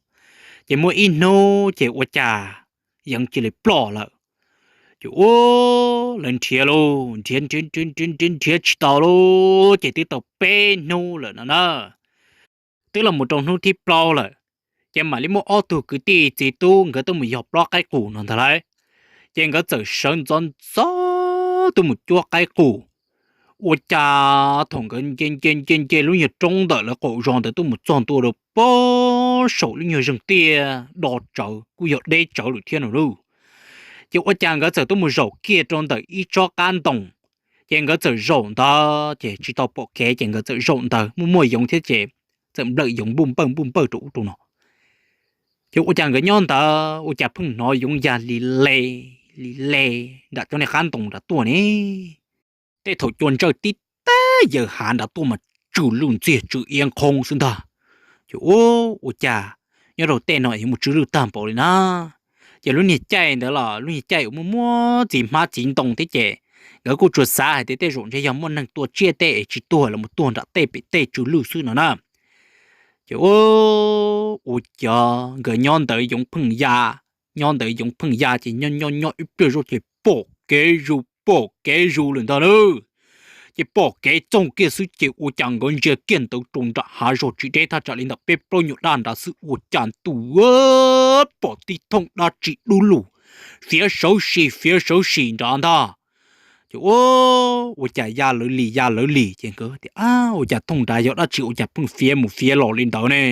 Ces muaj ib hnub ces ua cas Yeev cia li ploj lawm. Ces ub, lawv nrhiav lauj, nrhiav nrhiav nrhiav nrhiav nrhiav tsis tau lauj, ces twb tau peb hnub lawm no na. Twb los mus rau hnub thib plaub lawm, ces mam li muaj ob tug kwv tij txiv tub nkawd tuaj mus yog plob qaib qus no ntag lauj. Ces nkawd txawm sawv ntxov ntxov tuaj mus cuab qaib qus. Ua cas thaum nkawd nce nce nce nce lub nyuag roob ntawm lawv qaum zos ntawd tuaj mus txog ntua rau pem saum lub nyuag zeeg tiaj do tsawv kuj yog deb tsawv lawm thiab no lauj. Ces ua cas nkawd txawm tuaj mus zaum kiag rau ntawm ib tsob qab ntoo, ces nkawd txawm zaum ntawd ces tsis tau pom kev ces nkawd txawm zaum ntawd muaj muaj yoov thiab ces txawm nplawm yoov npuj npawj npuj npawj rau ub rau no. Ces ua cas nkawd nyob ntawd ua cas pheej hnov yoov ya li le li le nram cov niag qab ntoo nram tuaj ne. Tej thaum cua ntsawj tib teb yaws hav nrad tuaj mas tsw lwj ntxiag tsw iab nqhoob xwb ntag. Ces ub, ua cas nyob rau tej no yuav mus tsw lwj tag npaum li na. Ces lub niag caij ntawd los lub niag caij uas muaj muaj txiv hmab txiv ntoo thiab ces nkawd kuj tsuas xav hais tias tej zaum ntshe yog muaj neeg tua tsiaj tej es tsis tuag los mus tuag nram tej pem tej tsw lwj xwb no na. Ces ua, ua cas nkawd nyob ntawd yoov pheej ya, nyob ntawd yoov pheej ya ces nyob nyob nyob ib pliag zoj ces pom kev zus pom kev zus lawm ntag na. Ces pom kev txoog kiag xwb ces ua cas nkawd ntsia kiag ntawd rau nram hav zog tsis deb thaj tsam li ntawm peb plaub nyuag daj nrad xwb ua cas ntuj pom tib thooj dab tsi dub lug fiav sawv sim fiav sawv sim nrad ntag. Ces ua, ua cas ya lawv li ya lawv li ces nkawd tias, Ab, ua cas thooj nrad yog dab tsi ua cas pheej fiav mus fiav los li ntawd ne?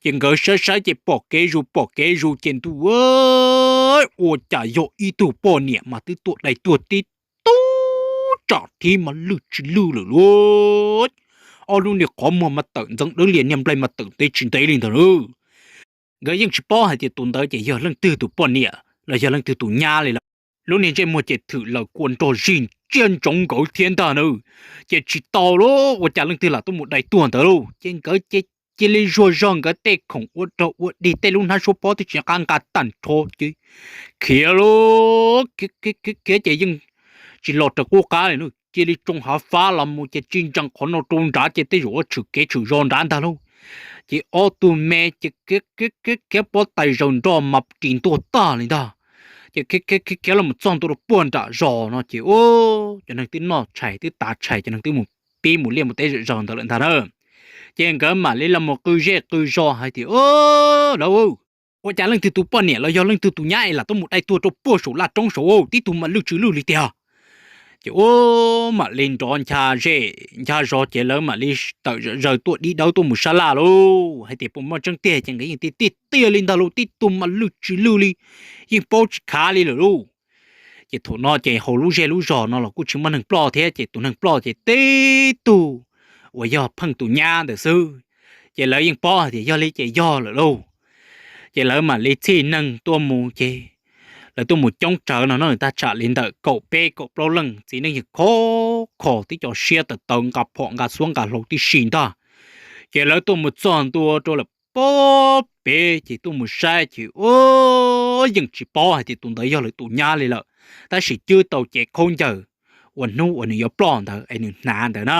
Ces nkawd saib saib ces pom kev zus pom kev zus ces ntuj, ua cas yog ib tug poj niam mas twb tuaj dai tuag tib tug tsam thib mas lwj tsis lwj lawm lauj. Ob lub niag qhov muag mas tawm ntxeev dawb lias niag nplaig mas tawm ntev tsis ntev li ntawd na. Nkawd yeej tsis paub hais tias tus ntawd ces yog leej twg tus poj niam los yog leej twg tus nyab li lawm. Lub niag ntsej muag ces thwm lawm kua nrog zig tsiaj ntsoov nkawd thiab ntag na. Ces tsis tau lauj, ua cas leej twg lam tuaj mus dai tuag ntawd lauj. Ces nkawd ces cia li zuag zog nkawd tej khoom ua rog ua dig tej lub hnab suab pob twb tsis nqa nqa tag nrho ces khiav lauj, khiav khiav ces yeej tsis los raws qub qab li na, cia li tsoo hav fab los mus ces tsis ntsees qhov no rau nrad ces tej zaum ua tshwm kev tshwm zos nrad ntag lauj. Ces ob tug me ces khiav khiav khiav pob tais zaws nroj mas ris ntuag tag li ntag. Ces khiav khiav khiav los mus txog ntua rau puag nram zos no ces ub, cov neeg twb noj tshais twb tav tshais, cov neeg twb mus pib mus liaj mus teb zom zaws ntawd lawm ntag na. Ces nkawd mam li los mus qw zej qw zos hais tias, Lawv, ua cas leej twg tus poj niam los yog leej twg tus nyab es lam tuaj mus dai tuag rau puag saum laj roob saud, tib tug mas lwj tsis lwj li tiag. Ces ub, mam li nrov ncha zej ncha zos ces lawv mam li tawm zom zaws tuaj dib dawb tuaj mus sab laj lauj, hais tias puas muaj tseeb tiag ces nkawd yeej tiag tiag tiag li ntag lauj, tib tug mas lwj tsis lwj li, yeej paub tsis khav li lawm lauj. Ces thaum no ces hauv lub zej lub zos no los kuj tsis muaj neeg ploj thiab ces tus neeg ploj ces tib tug uas yog pheej tus nyab ntawd xwb. Ces lawv yeej paub hais tias yog li ces yog lawm lauj. Ces lawv mam li txhij neeg tuaj mus ces lawv tuaj mus coob tsawv no na, tag tsam li ntawm kaum peb kaum plaub leej txiv neej yawg khov kho tib co siab tawv tawv nqa phom nqa xuab nqa hlau tib si ntag. Ces lawv tuaj mus txog ntua rau lawm pob pem ces tuaj mus saib ces ua yeej tsis paub hais tias tus ntawd yog lawv tus nyab li lawm, tab sis cwb tau cev khaub ncaws uas hnub uas nws yuav ploj ntawd es nws hnav ntawd na.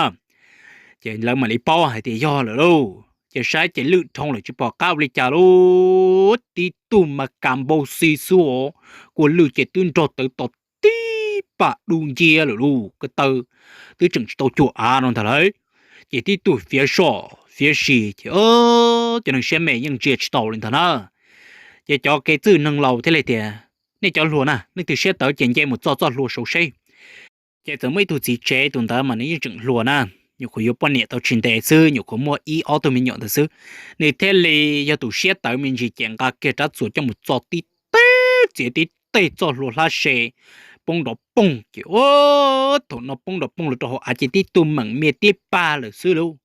Ces lawv mam li paub hais tias yog lawm lauj. Ces saib ces lwj dhoo lawm tsis pom qab ua li cas lauj, tib tug mas kas npau xi xwb os, kua lwj ces twb nrog tawv tos tib pam dub nciab lawm lauj, ko taw twb tseem tsis tau cuag av no ntag lauj. Ces tib tug fiav soj fiav si ces cov neeg siab me yeej ntsia tsis taus li ntag na. Ces cov kev txwj neeg laus thiaj li tias, nej cov hluas na, leej twg siab tawv ces nce mus txog txoj hlua saud seb. Ces txawm muaj ib tug txiv tsev, tus ntawd mas nws yeej tseem hluas na, nyuam qhuav yuav poj niam tau tsis ntev xwb, nyuam qhuav muaj ib ob tug me nyuam ntawd xwb. Nws thiaj li yog tus siab tawv me ntsis ces nqa kiag rab txuas coj mus txo tib teg txiav tib teg txoj hlua hlab se poob nrov poog ces ua, thaum no poob nrov poog los rau hauv av ces tib tug meem mias tib pag lawm xwb lauj.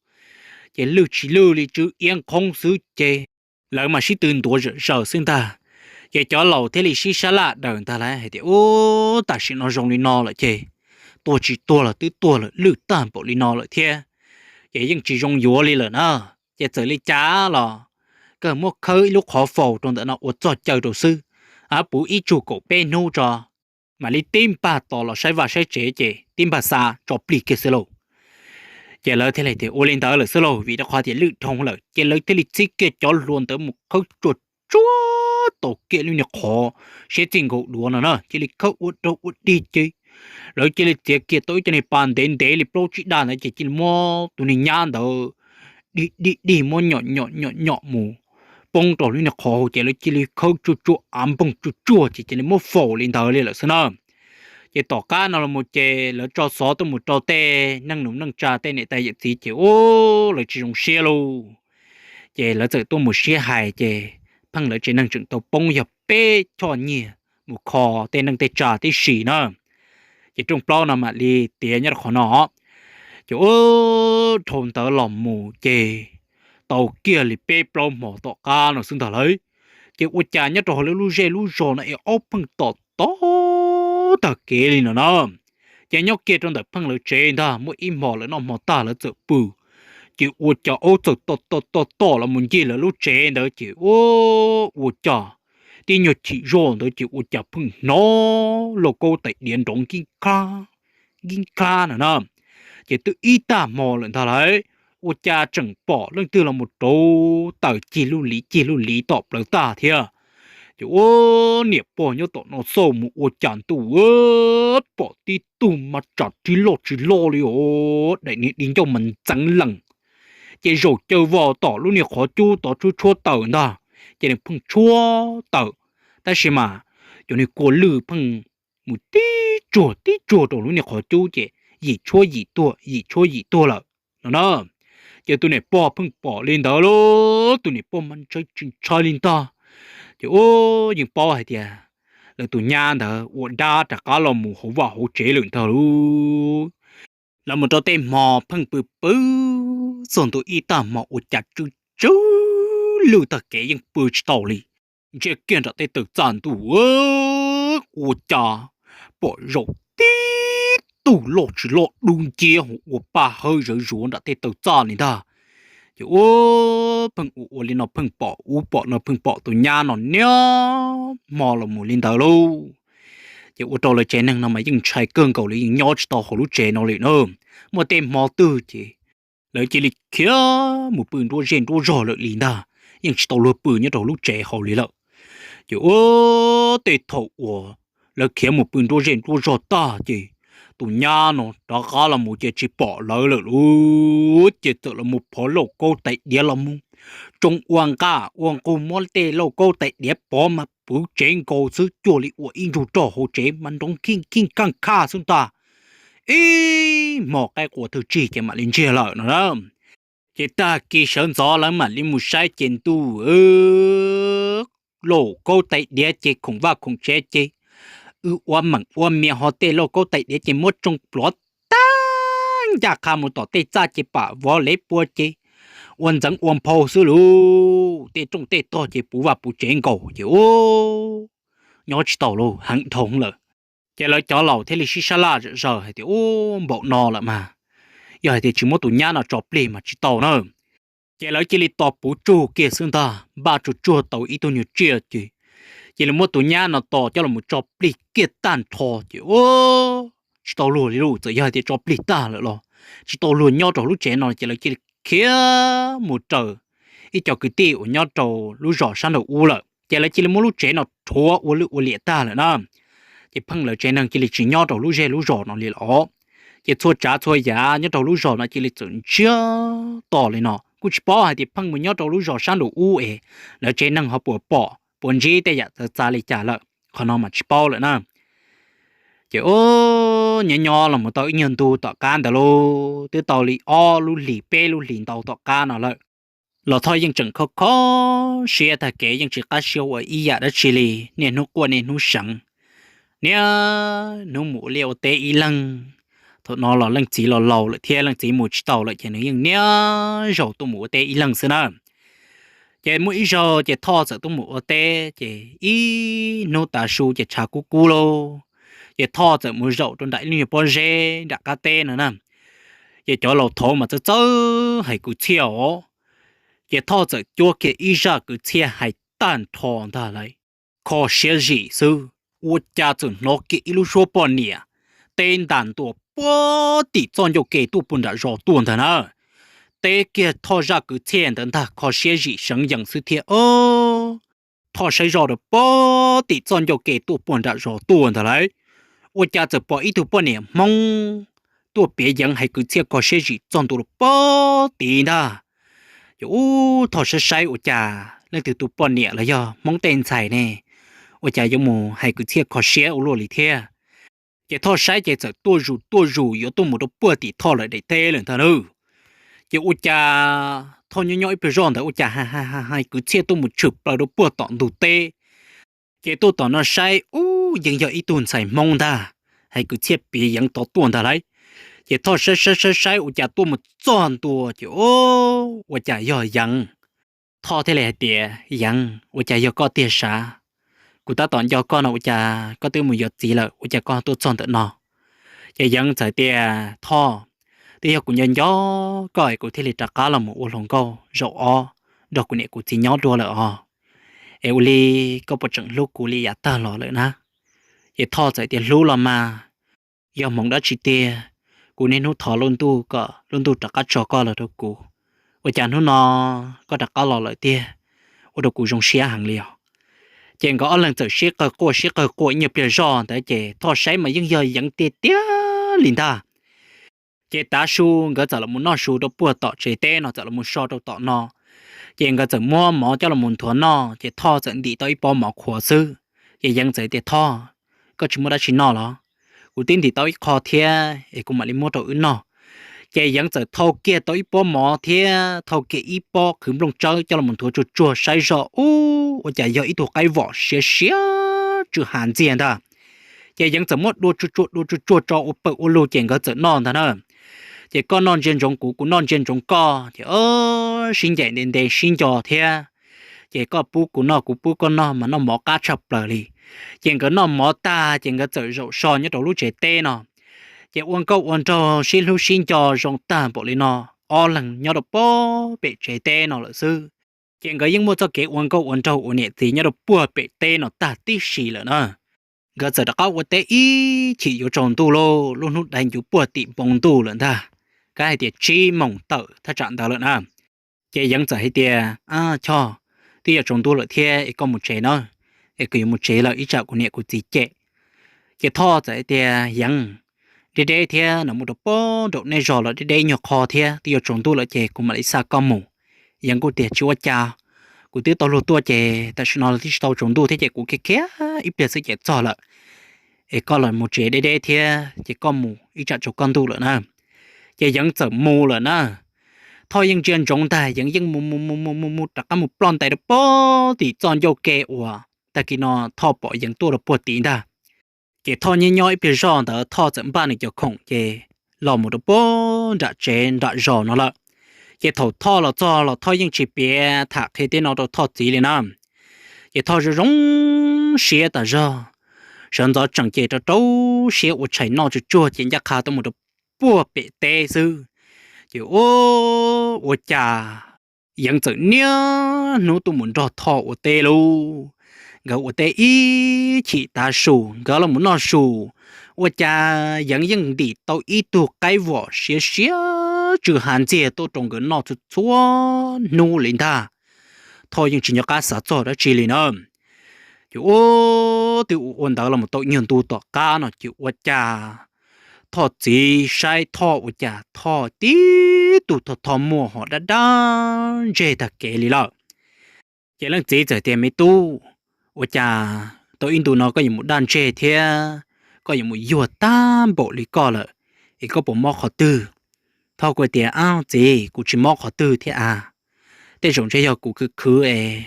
Ces lwj tsis lwj li, tsw iab nqhoob xwb ces lawv mas sib tw ntuav zom zaws xwb ntag. Ces cov laus thiaj li sib sab laj daws ntag lauj hais tias, ub, tam sim no zoo li no lawm ces tuag tsis tuag los twb tuag lawm, lwj tag npaum li no lawm thiab, ces yeej tsis zoo yuav li lawm na. Ces txawm li cas los kawg muab khawb ib lub qhov faus rau ntawm no ua txoj caw rau xwb, puv ib tsug kaum peb hnub tso, mam li tib npag tos los saib vaj saib tsev ces tib npag xa tso plig kiag xwb lauj. Ces lawv thiaj li tias ua li ntawd lawm xwb lauj, vim rau qhov tias lwj dhoo lawm ces lawv thiaj li txib kiag cov hluas ntawd mus khawb tsuag tsuag tau kiag lub niag qhov siab txij nkaus duav no na, cia li khawb ua dog ua dig ces lawv cia li txiav kiag tau ib co niag pas ntev ntev li plaub tsib dag ntawd ces cia li muab tus niag nyab ntawd dig dig dig muab nyom nyom nyom nyom mus poob rau lub niag qhov hauv ces lawv cia li khawb tsuag tsuag av npoog tsuag tsuag ces cia li muab faus li ntawd li lawm xwb na. Ces tom qab no los mus ces lawv tso xov tuaj mus rau tej neeg nus neej tsa tej niam tais yawm txiv ces ub lawv tsis zoo siab lauj. Ces lawv txawm tuaj mus sib hais ces pheej lawv tsev neeg tseem tau poob yog peb choj nyiaj mus kho tej neej tej tsa tib si na. Ces rooj plaub no mam li tiav nyob rau qhov no. Ces ub dhau ntawd los mus ces tau kiag li peb plaub hmo tom qab no xwb ntag lauj. Ces ua cas nyob rau hauv lawv lub zej lub zos no es aub pheej tom tom tag kev li no na. Ces nyob kiag rau ntawm pheej lawv tsev ntag, muaj ib hmo lawv noj hmo tag lawv txawm pw, ces ua cas aub txawm tom tom tom tom los mus ncig lawv lub tsev ntawd ces ua, ua cas tib nyuag chim zoj ntawd ces ua cas pheej hnov lauj kaub tais diav nrov nkib nkab no na. Ces twb ib tag hmo lawm ntag lauj, ua cas tseem pom leej twg los mus rauv taws cig lub liv cig lub liv tom plawv tag thiab. Ces ua, niam pog nyob tom no xauj mus ua cas ntuj, pom tib tug mas tsam tsis loj tsis loj li os, daim niag di ncauj mas ntxeev lees, ces zaum caw vos tom lub niag qhov cub tod tshuab tshuab taws ntag. Ces nws pheej tshuab taws, tab sis mas cov niag kua lwj pheej mus tib tsuag tib tsuag rau lub niag qhov cub ces yim tshuab yim tuag yim tshuab yim tuag lawm no na. Ces tus niam pog pheej pom li ntawd lauj, tus niam pog mas ntshai tsis ntshai li ntag. Ces ub yeej paub hais tias lawv tus nyab ntawd ua dab rov qab los mus hauv vaj hauv tsev lawm ntag lauj. Lawv mus rau tej hmo pheej pw pw txog ntua ib tag hmo ua cas tsw tsw lwj tag kev yeej pw tsis tau li. Ntsia kiag nram tej taw txaj ntuj, ua cas pom zaum tib tug loj tsis loj dub nciab ua pa hawb zawv zuav nram tej taw txaj li ntag. Ces ua pheej ua ua li no pheej pom ub pom no pheej pom tus nyab no niaj hmo los mus li ntawd lauj. Ces ua rau lawv tsev neeg no mas yeej ntshai kawg nkaus li, yeej nyob tsis tau hauv lub tsev no li na. Muaj tej hmo twg ces lawv cia li khiav mus pw nruab zej nruab zog lawm li ntag, yeej tsis tau luag pw nyob rau lub tsev hauv li lawm. Ces ua tej thaum uas lawv khiav mus pw nruab zej nruab zog tag ces tus nyab no rov qab los mus ces tsis pom lawv lawm lauj. Ces txawm los mus phov lauj kaub tais diav los mus tsoo ua nqaj ua nqug muab tej lauj kaub tais diav pov mas puv tsev nkaus xwb, cuag li ua ib nrug rog hauv tsev mas nrov nkij nkij kaj khaj xwb ntag. Ib hmo qaib qua thawj tsig ces mam li ntsiag lawm no na. Ces tag kis sawv ntxov lawv mam li mus saib ces ntuj, lauj kaub tais diav ces khoom vaj khoom tsev ces wb ua meem ua mias ho tej lauj kaub tais diav ces muab tsoo plov tag ncaj qha mus tom tej txaj ces pam vov lev pua ces ua ntxeev ua nphau xwb lauj. Tej rooj tej tog ces puv vaj puv tsev nkaus ces ub nyob tsis tau lauj, heev dhau lawm. Ces lawv cov laus thiaj li sib sab laj zom zaws hais tias, Ub, npaum no lawm mas, yog hais tias tsis muab tus nyab no tso plig mas tsis tau na. Ces lawv cia li tos puv tsug kiag xwb ntag, npaj tsuag tsuag tau ib tug nyuag tsiaj ces, cia li muab tus nyab no tos coj los tso plig kiag tag nrho ces, Ub, tsis tau luag li lauj, txawm yog hais tias tso plig tag lawm los tsis tau luag nyob rau lub tsev no. Ces lawv cia li khiav mus raws ib co kwv tij uas nyob rau lub zos sab nraum ub lawm. Ces lawv cia li muab lub tsev no rhuav ua lwj ua liam tag lawm na. Ces pheej lawv tsev neeg cia li tsis nyob rau lub zej lub zos no li lawm. Ces txhua tsav txhua yam nyob rau lub zos no cia li txawm ntsiag to li no, kuj tsis paub hais tias pheej mus nyob rau lub zos sab nraum ub es lawv tsev neeg ho puas pom puas ntsib tej yam txawv txav li cas lawm, qhov no mas tsis paub lawm na. Ces ub, nyob nyob los mus tau ib nyuag ntu tom qab ntawd lauj, twb tau li ob lub hlis peb lub hlis ntau tom qab no lawm, los Thoj yeej tseem kho kho siab tag kev, yeej tsis qab siab ua ib yam dab tsi li, niaj hnub quaj niaj hnub seev, niaj hnub mus ua liaj ua teb ib leeg. Thaum no los leej txiv los laus lawm thiab leej txiv mus tsis tau lawm ces nws yeej niaj zaus tuaj mus ua teb ib leeg xwb na. Ces muaj ib zaug ces Thoj txawm tuaj mus ua teb ces ib hnub tav su ces tshav kub kub lauj, ces Thoj txawm mus zaum rau nram ib lub nyuag pob zeb nram qab teb no na. Ces cov laus thaud mas txawj txawj hais kwv txhiaj os. Ces Thoj txawm cuab kiag ib zaj kwv txhiaj hais tag nrho ntag lauj, kho siab zim xwb, ua cas txawm hnov kiag ib lub suab poj niam teb ntas ntua puag tim txoj ncauj ke tuaj puag nram zos tuaj ntag na. Teb kiag Thoj zaj kwv txhiaj ntawd ntag, kho siab zim seev yees xwb thiab os. Thoj saib zoj rau puag tim txoj ncauj ke tuaj puag nram zos tuaj ntag lauj, ua cas txawm pom ib tug poj niam Hmoob tuaj piav yeev hais kwv txhiaj kho siab zim txog ntua rau puag tid ntag. Ces ub, Thoj saib saib ua cas leej twg tus poj niam los yog Hmoob tej ntxhais ne, ua cas yuav mus hais kwv txhiaj kho siab ua luaj li thiab. Ces Thoj saib ces txawm tuaj zus tuaj zus yuav tuaj mus rau puag tim Thoj lawv daim teb lawm ntag lauj. Ces ua cas Thoj nyob nyob ib pliag zoj ntawd ua cas hais hais hais kwv txhiaj tuaj mus tshwm plaws rau puag tom ntug teb. Ces tuaj tom no saib ub, yeej yog ib tug ntxhais Hmoob ntag, hais kwv txhiaj piav yeev tod tuaj ntag lauj. Ces Thoj saib saib saib saib ua cas tuaj mus txog ntua ces ub, ua cas yog Yeev. Thoj thiaj li hais tias, Yeev, ua cas yog koj tiag sav? Kuv tab tom nco koj no ua cas koj twb mus yuav txiv lawm ua cas koj tuaj txog ntawm no? Ces Yeev txawm tias, Thoj, twb yog kuv nco nco koj es kuv thiaj li rov qab los mus ua hluas nkauj zaum ob nrog kuv niam kuv txiv nyob dua lawm os. Es ua li koj puas tseem hlub kuv li yav tag los lawm na? Ces Thoj txawm tias, Hlub los mas, yog hmoov dab tsi tiag, kuv niaj hnub thov lub ntuj kom lub ntuj rov qab tso koj los rau kuv, ua cas hnub no koj rov qab los lawm tiag, ua rau kuv zoo siab heev li os. Ces nkawd ob leeg txawm sib qawg quaj sib qawg quaj ib nyuag pliag zoj ntawd ces Thoj saib mas yeej yog Yeev tiag tiag li ntag. Ces tav su nkawd txawm los mus noj su rau puag tom tsev teb no, txawm los mus so rau tom no. Ces nkawd txawm muab mov coj los mus nthuav noj, ces Thoj txawm ntim tau ib pob mov qhuav xwb. Ces Yeev txawm tias, Thoj, koj tsis muaj dab tsi noj los? Kuv twb ntim tau ib qho thiab es kuv mam li muab rau wb noj. Ces Yeev txawm thau kiag tau ib pob mov thiab thau kiag ib pob qhwv nplooj tsawb coj los mus nthuav tsuag tsuag saib zoj ub, ua cas yog ib tug qaib vom siav siav tsw hav ntxiag ntag. Ces Yeev txawm muab dua tsuag tsuag dua tsuag tsuag tso ua pawg ua lug ces nkawd txawm noj ntag na. Ces koj noj ntsia ntsoov kuv, kuv noj ntsia ntsoov koj, ces sib ncaim nte nte sib nco thiab. Ces koj pub kuv noj kuv pub koj noj mas noj mov qab tshaj plaws li. Ces nkawd noj mov tag ces nkawd txawm zaum so nyob rau lub tsev teb no. Ces ua nkauj ua nraug sib hlub sib nco zoo tag npaum li no, ob leeg nyob rau puag pem tsev teb no lawm xwb. Ces nkawd yeej muaj txoj kev ua nkauj ua nraug ua niam txiv nyob rau puag pem teb no tag tib si lawm na. Nkawd txawm rov qab ua teb ib chim yuav tsaus ntuj lauj, lub hnub dai ncuv puag tim npoo ntuj lawm ntag, kab hais tias tsib moos tawm thaj tsam ntawd lawm na. Ces Yeev txawm hais tias, Ab Choj, twb yuav tsaus ntuj lawm thiab es koj mus tsev na, es kuv yuav mus tsev lawm ib tsam kuv niam kuv txiv cem. Ces Thoj txawm hais tias, Yeev, deb deb thiab no, mus rau puag nraum nej zos los deb deb nyuag qho thiab, twb yuav tsaus ntuj lawm ces kuv mam li xa koj mus. Yeev kuj tias, Tsis ua cas, kuv twb tau luag tuaj ces tam sim no los twb tsis tau tsaus ntuj thiab ces kuv khiav khiav ib pliag xwb ces txog lawm. Es koj los mus tsev deb deb thiab ces koj mus ib tsam tsaus koj ntuj lawm na. Ces Yeev txawm mus lawm na. Thoj yeej ntsia ntsoov ntag, Yeev yeej mus mus mus mus mus mus rov qab mus ploj ntais rau puag tim txoj ncauj ke uas tag kis no Thoj pom Yeev tuaj rau puag tid ntag. Ces Thoj nyob nyob ib pliag zoj ntawd Thoj txawm npaj nws cov khoom ces los mus rau puag nram tsev nram zos no lawm. Ces thaum Thoj los txog los Thoj yeej tsis piav tham qhia tej no rau Thoj txiv li na. Ces Thoj zoo zoo siab tas zog. Sawv ntxov tseem ces rau rau siab ua tshais noj tsuag tsuag ces ncaj qha tuaj mus rau puag pem teb xwb. Ces ua, ua cas Yeev txawm niaj hnub tuaj mus nrog Thoj ua teb lauj. Nkawd ua teb ib chim tav su nkawd los mus noj su, ua cas Yeev yeej ntim tau ib tug qaib vom siav siav tsw hav ntxiag tuaj rau nkawd noj txhua txhua hnub li ntag. Thoj yeej tsis nco qab xav txog dab tsi li na. Ces ua, twb ua ua ntawd los mus tau ib nyuag ntu tom qab no ces ua cas Thoj txiv saib Thoj ua cas Thoj tib tug Thoj Thoj muaj ho dab dab ntseg tag kev li lawm. Ces leej txiv txawm tias, Me tub, ua cas tau ib ntu no koj yuav mus dab ntseg thiab koj yuav mus yuag tag npaum li koj lawm, es koj puas mob qhov twg? Thoj kuj tias, Ab txiv, kuv tsis mob qhov twg thiab a. Tej zaum ntshe yog kuv khwv khwv es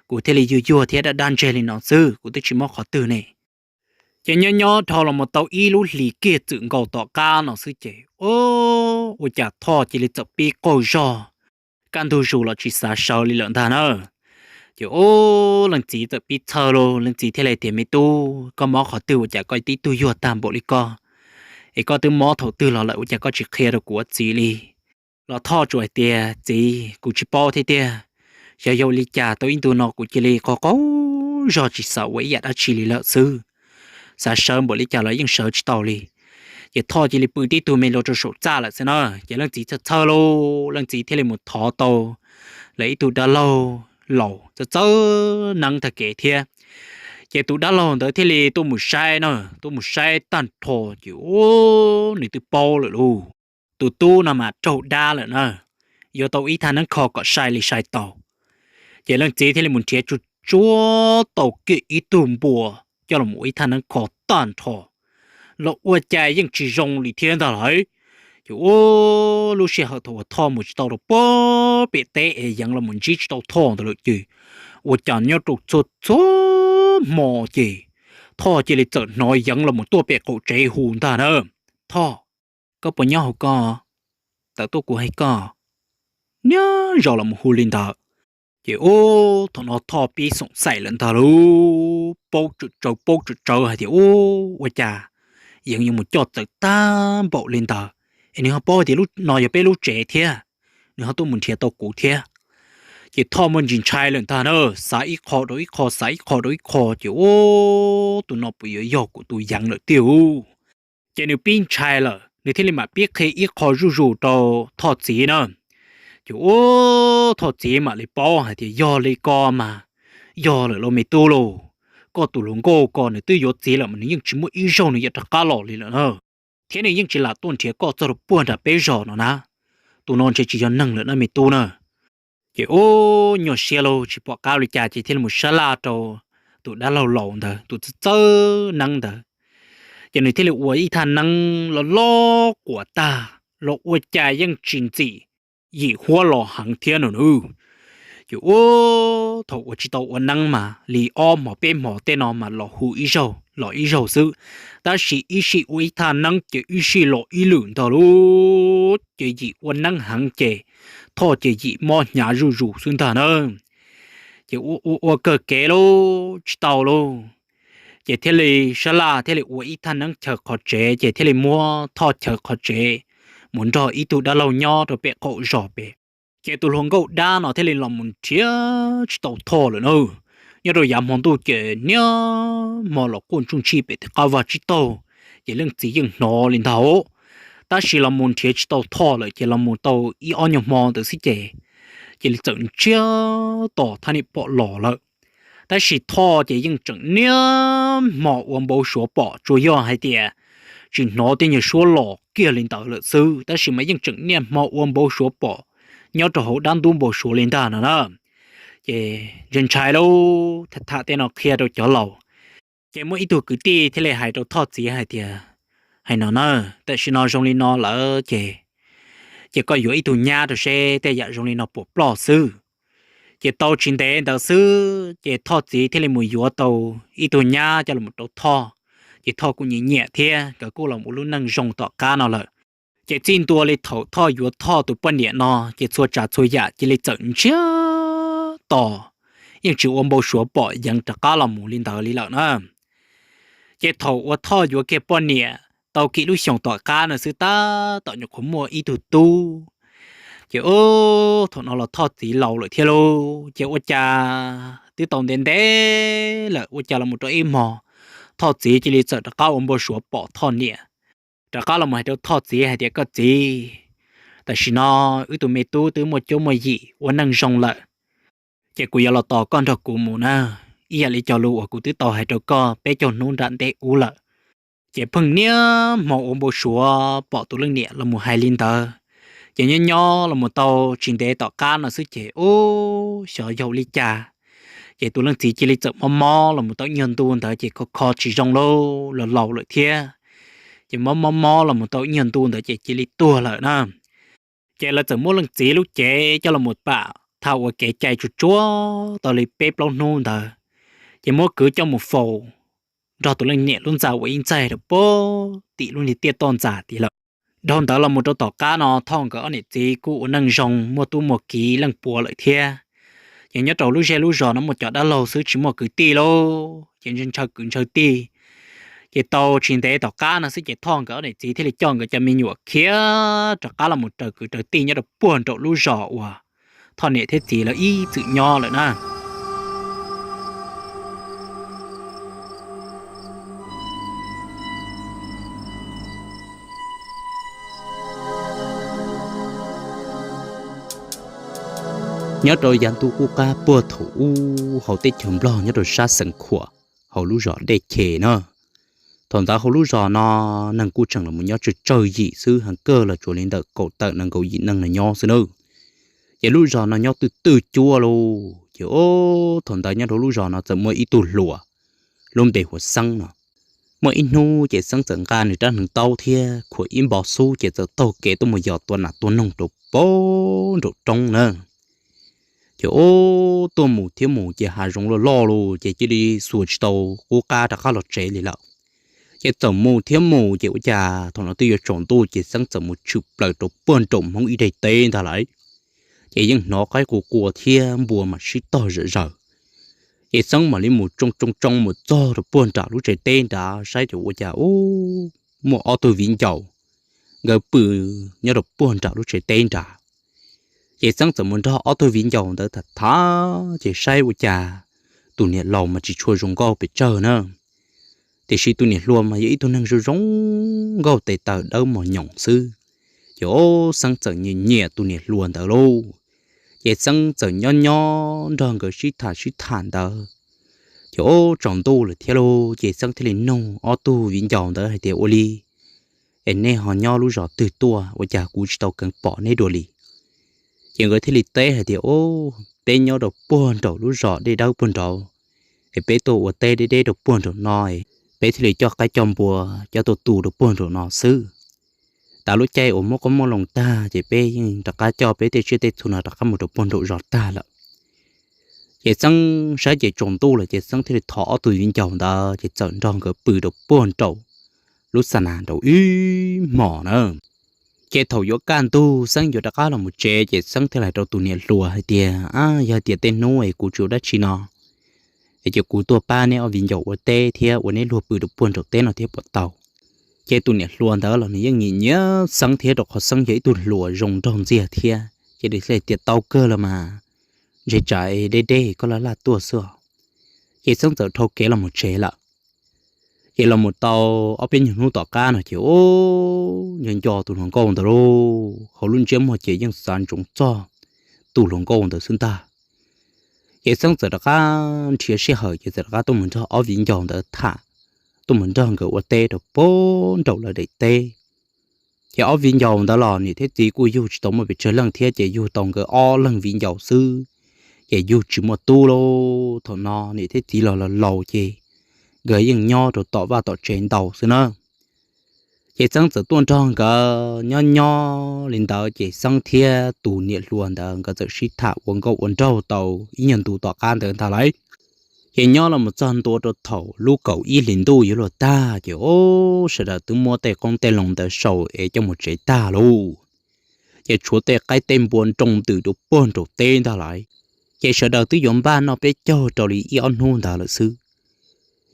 kuv thiaj li yuag yuag thiab dab dab ntseg li no xwb, kuv twb tsis mob qhov twg ne. Ces nyob nyob dhau los mus tau ib lub hlis kiag txwm nkaus tom qab no xwb ces ua cas Thoj cia li txawm pib qaug zog, kaj ntug zus los tsis xav sawv li lawm ntag na. Ces ua, leej txiv txawm pib txhawj lauj, leej txiv thiaj li tias, Me tub, koj mob qhov twg ua cas koj tib tug yuag tag npaum li koj? Es koj twb mob thaum twg los lawm ua cas koj tsis qhia rau kuv ua txiv li? Los Thoj tsuas hais tias, Txiv, kuv tsis paub thiab tiag. Xyov yog ua li cas tau ib ntu no kuv cia li qaug qaug zog tsis xav ua ib yam dab tsi li lawm xwb. Xav sawv npaum li cas los yeej sawv tsis tau li. Ces Thoj cia li pw tib tug me lua rau saum txaj lawm xwb na. Ces leej txiv txhawj txhawj lauj, leej txiv thiaj li mus thov tau lawv ib tug dab laug laus txawj txawj neeb tag kev thiab. Ces tus dab laug ntawd thiaj li tuaj mus saib na, tuaj mus saib tag nrho ces ua, nws twb paub lawm lauj. Tus tub no mas raug dab lawm na, yuav tau ib thaj neeb kho kom sai li sai tau. Ces leej txiv thiaj li mus nrhiav tsuag tsuag tau kiag ib tug npua coj los ua ib thaj neeb kho tag nrho los ua cas yeej tsis zoo li thiab ntag lauj. Ces ua, lub sij hawm thaum uas Thoj mus tsis tau rau puag pem teb es Yeev los mus ntsib tsis tau Thoj ntawd lawm ces ua cas nyob rau txhua txhua hmo ces Thoj cia li txawm hnov Yeev los mus tuaj pem qaum tsev hu ntag na, Thoj, koj puas nyob hauv koj? Tawm tuaj kuv hais koj. Niaj zaus los mus hu li ntawd. Ces ua, thaum no Thoj pib xoom xaim lawm ntag lauj, paub tsawv paub tsawv hais tias ua, ua cas Yeev yuav mus coj txawv tag npaum li ntawd, es nws ho paub hais tias lub no yog peb lub tsev thiab, nws ho tuaj mus nrhiav tau kuv thiab. Ces Thoj muaj ntsis ntshai lawm ntag na, xav ib qho rau ib qho, xav ib qho rau ib qho ces ua, tus no puas yuav yog kuv tus Yeev lawm tiag ub. Ces nws pib ntshai lawm nws thiaj li mam pib qhia ib qho zuj zus rau Thoj txiv na. Ces ua, Thoj txiv mam li paub hais tias yog li ko mas, yog lawm lauj me tub lauj, koj tus hluas nkauj ko nws twb yuav txiv lawm mas nws yeej tsis muaj ib zaug nws yuav rov qab los li lawm na, thiab nws yeej tsis lam tuaj nrhiav koj txog rau puag nram peb zos no na. Tus no ntshe tsis yog neeg lawm na me tub na. Ces ua, nyuaj siab lauj tsis pom qab li cas ces thiaj li mus sab laj rau tus dab laug laus ntawd, tus txawj txawj neeb ntawd. Ces nws thiaj li ua ib thaj neeb loj loj quas tag los ua cas yeej tsis ntxim yim huab los heev thiab no nawb. Ces ua, thaum uas tsis tau ua neeb mas li ob hmos peb hmos tej no mas los hu ib zaug los ib zaug xwb, tab sis ib sij ua ib thaj neeb ces ib sij los ib lwm ntag lauj. Ces yim ua neeb heev ces Thoj ces yim mob hnyav zuj zus xwb ntag na. Ces ua ua ua kawg kev lauj tsis tau lauj, ces thiaj li sab laj thiaj li ua ib thaj neeb chaw qhov tsev ces thiaj li muab Thoj chaw qhov tsev mus nrog ib tug dab laug nyob rau pem qaum zos pem. Ces tus hluas nkauj dab no thiaj li los mus nrhiav tsis tau Thoj lawm na. Nyob rau yav hmo ntuj ces niaj hmo los quaj ntsuj ntshij pem tej qab vaj tsib taug, ces leej txiv yeej hnov li ntag. Tab sis los mus nrhiav tsis tau Thoj lawm ces los mus tau ib ob nyuag hmo ntawd xwb ces, ces li txawm ntsiag to thiaj li pom los lawm. Tab sis Thoj ces yeej tseem niaj hmo ua npau suav pom, tsuas yog hais tias tsis hnov tej nyuag suab los kiag li ntawd lawm xwb, tab sis mas yeej tseem niaj hmo ua npau suav pom nyob rau hauv dab ntub npau suav li ntag no na. Ces ntshai ntshai lauj, tham tham tej no qhia rau cov laus. Ces muaj ib tug kwv tij thiaj li hais rau Thoj txiv hais tias, hais no na, tam sim no zoo li no lawm ces, ces koj yuav ib tug nyab rau seb tej yam zoo li no puas ploj xwb. Ces tau tsis ntev ntawd xwb ces Thoj txiv thiaj li mus yuav tau ib tug nyab coj los rau Thoj. Ces Thoj kuj nyiam nyiam thiab nkawd kuj los ua lub neej zoo tom qab no lawm. Ces txij ntua li thaum Thoj yuav Thoj tus poj niam no ces txhua tsav txhua yam cia li txawm ntsiag to, yeej tsis ua npau suav pom yees rov qab los mus li ntawd li lawm na. Ces thaum uas Thoj yuav kiag poj niam tau kiag lub xyoos tom qab no xwb tab tom nyuam qhuav muaj ib tug tub. Ces ub, thaum no los Thoj txiv laus lawm thiab lauj, ces ua cas twb tau ntev ntev lawm ua cas los mus rau ib hmo Thoj txiv cia li txawm rov qab ua npau suav pom Thoj niam, rov qab los mus hais rau Thoj txiv hais tias, Koj txiv, tam sim no wb tus me tub twb muaj cuab muaj yim ua neej zoo lawm, ces kuv yuav los tos koj nrog kuv mus na. Ib yam li cov lus uas kuv twb tau hais rau koj peb caug hnub nram ntej ub lawm. Ces pheej niaj hmo ua npau suav pom tus leej niam los mus hais li ntawd. Ces nyob nyob los mus tau tsis ntev tom qab no xwb ces ub, xyov yog li cas, ces tus leej txiv cia li txawm mob mob los mus tau ib nyuag ntu ntawd ces kho kho tsis zoo lauj, laus laus lawm thiab. Ces mob mob mob los mus tau ib nyuag ntu ntawd ces cia li tuag lawm na. Ces lawv txawm muab leej txiv lub cev coj los mus pam tha ua kev cai tsuag tsuag tau li peb plaub hnub ntawd, ces muab kwv coj mus faus nrog tus leej niam lub ntxa uas ib ntxaig rau puag tim lub niag tiaj toj ntxas tid lawm. Dhau ntawd los mus rau tom qab no Thoj nkawd ob niam txiv kuj ua neej zoo muaj tub muaj kiv leej puav lawm thiab. Ces nyob rau lub zej lub zos no muaj cov dab laug xwb tsis muaj kwv tij lauj, ces ntshaw kwv ntshaw tij. Ces tau tsis ntev tom qab no xwb ces Thoj nkawd ob niam txiv thiaj li coj nkawd cov me nyuam khiav rov qab los mus raws kwv raws tij nyob rau puag nraum lub zos uas Thoj niam thiab txiv lawv ib txwm nyob lawm na. Nyob rau yav ntuj qub qab puag thaum ub hauv teb chaws Nplog nyob rau sab Xeev Khuam hauv lub zos Dej Che na. Thaum ntawd hauv lub zos no neeg kuj tseem los nyob tsawg tsawg yim xwb, heev kawg los tsuas li ntawm kaum tawm nees nkaum yim neeg no nyob xwb nawb. Ces lub zos no nyob twj twj cuab lauj, ces ub, thaum ntawd nyob rau lub zos no txawm muaj ib tug hluas lub npe hu ua Xeeb no. Muaj ib hnub ces Xeeb txawm nqa nws rab hneev taub thiab khuam ib npo xub ces txawm taug kev tuaj mus yos tua nas tua noog rau puag nraum roob na. Ces ub, tuaj mus thiab mus ces hav zoov loj loj lauj, ces cia li xuas tsis tau qub qab rov qab los tsev li lawm. Ces txawm mus thiab mus ces ua cas thaum no twb yuav tsaus ntuj ces Xeeb txawm mus tshwm plaws rau puag nraum Hmoob ib daim teb ntag lauj. Ces yeej hnov qaib qus qua thiab npua mas sib tog zom zaws. Ces Xeeb mam li mus tsoo tsoo tsoo mus txog rau puag nram lub tsev teb nrad saib ces ua cas ub, muaj ob tug viv ncaus nkawd pw nyob rau puag nram lub tsev teb nrad. Ces Xeeb txawm mus nrog ob tug viv ncaus ntawd tham tham ces saib ua cas tus niam laus mas tsis tshua zoo nkauj pes tsawg na, tiam sis tus niam hluas mas yog ib tug neeg zoo zoo nkauj tes taw dawb mos nyoos xwb. Ces ub, Xeeb txawm nyiam nyiam tus niam hluas ntawd lauj. Ces Xeeb txawm nyob nyob nrog nkawd sib tham sib tham ntawd. Ces ub, tsaus ntuj lawm thiab lauj, ces Xeeb thiaj li nug ob tug viv ncaus ntawd hais tias, Ua li es nej ho nyob lub zos twg tuaj ua cas kuv tsis tau keev pom neb dua li? Ces nkawd thiaj li teb hais tias, Ub, peb nyob rau puag nraum lub zos Dej Dawb puag nraud, es peb tuaj ua teb deb deb rau puag nraum no, peb thiaj li coj qaib coj npua coj tuaj tu rau puag nraum no xwb. Tas lub caij uas muab qoob muab loo tag ces peb yeej rov qab coj peb tej tsiaj tej txhu no rov qab mus rau puag nraum zos tag lawm. Ces Xeeb saib ces tsaus ntuj lawm ces Xeeb thiaj li thov ob tug viv ncaus ntawd ces txawm nrog nkawd pw rau puag nraum lub xa nas nraud ib hmos na. Ces thaum yuav kaj ntug Xeeb yuav rov qab los mus tsev ces Xeeb thiaj li hais rau tus niam hluas hais tias, Yog tias tej hnub es kuv tsis ua dab tsi no es cia kuv tuaj pab neb ob viv ncaus ua teb thiab ua neb luag pw rau puag nraum teb no thiab puas tau? Ces tus niam hluas ntawd los nws yeej nyiam nyiam Xeeb thiab rau qhov Xeeb yog ib tug hluas zoo nraug ntxiag thiab, ces nws thiaj tias, Tau kawg los mas, ntshe tsam deb deb koj laj laj tuaj xwb os. Ces Xeeb txawm dhau kev los mus tsev lawm. Ces los mus tau ob peb nyuag hnub tom qab no ces ub, nco nco tus hluas nkauj ntawd lauj, hauv lub ntsiab muag ces yeej xav ntsoov txog tus hluas nkauj ntawd xwb ntag. Ces Xeeb txawm rov qab nrhiav sij hawm ces txawm rov qab tuaj mus nrog ob viv ncaus ntawd tham, tuaj mus nrog nkawd ua teb rau puag nraum lawv daim teb. Ces ob viv ncaus ntawd los niam thiab txiv kuj yug tsis tau muaj pes tsawg leej thiab ces yug tau nkawd ob leeg viv ncaus xwb, ces yug tsis muaj tub lauj. Thaum no niam thiab txiv los laus laus ces nkawd yeej nyob rau tom vaj tom tsev ntau xwb na. Ces Xeeb txawm tuaj nrog nkawd nyob nyob li ntawd ces Xeeb thiab tus niam hluas ntawd nkawd txawm sib tham ua nkauj ua nraug tau ib nyuag ntu tom qab ntawd ntag lauj. Ces nyob los mus txog ntua rau thaum lub kaum ib hlis ntuj yuav luag tag ces ub, sawv daws twb muab tej qoob tej loo ntawd sau es coj mus tsev tag lauj. Ces tshuav tej qaib tej npua nroo ntws rau puag nraum teb ntag lauj. Ces sawv daws twb yuav npaj noj peb caug rau li ib ob hnub ntawd lawm xwb.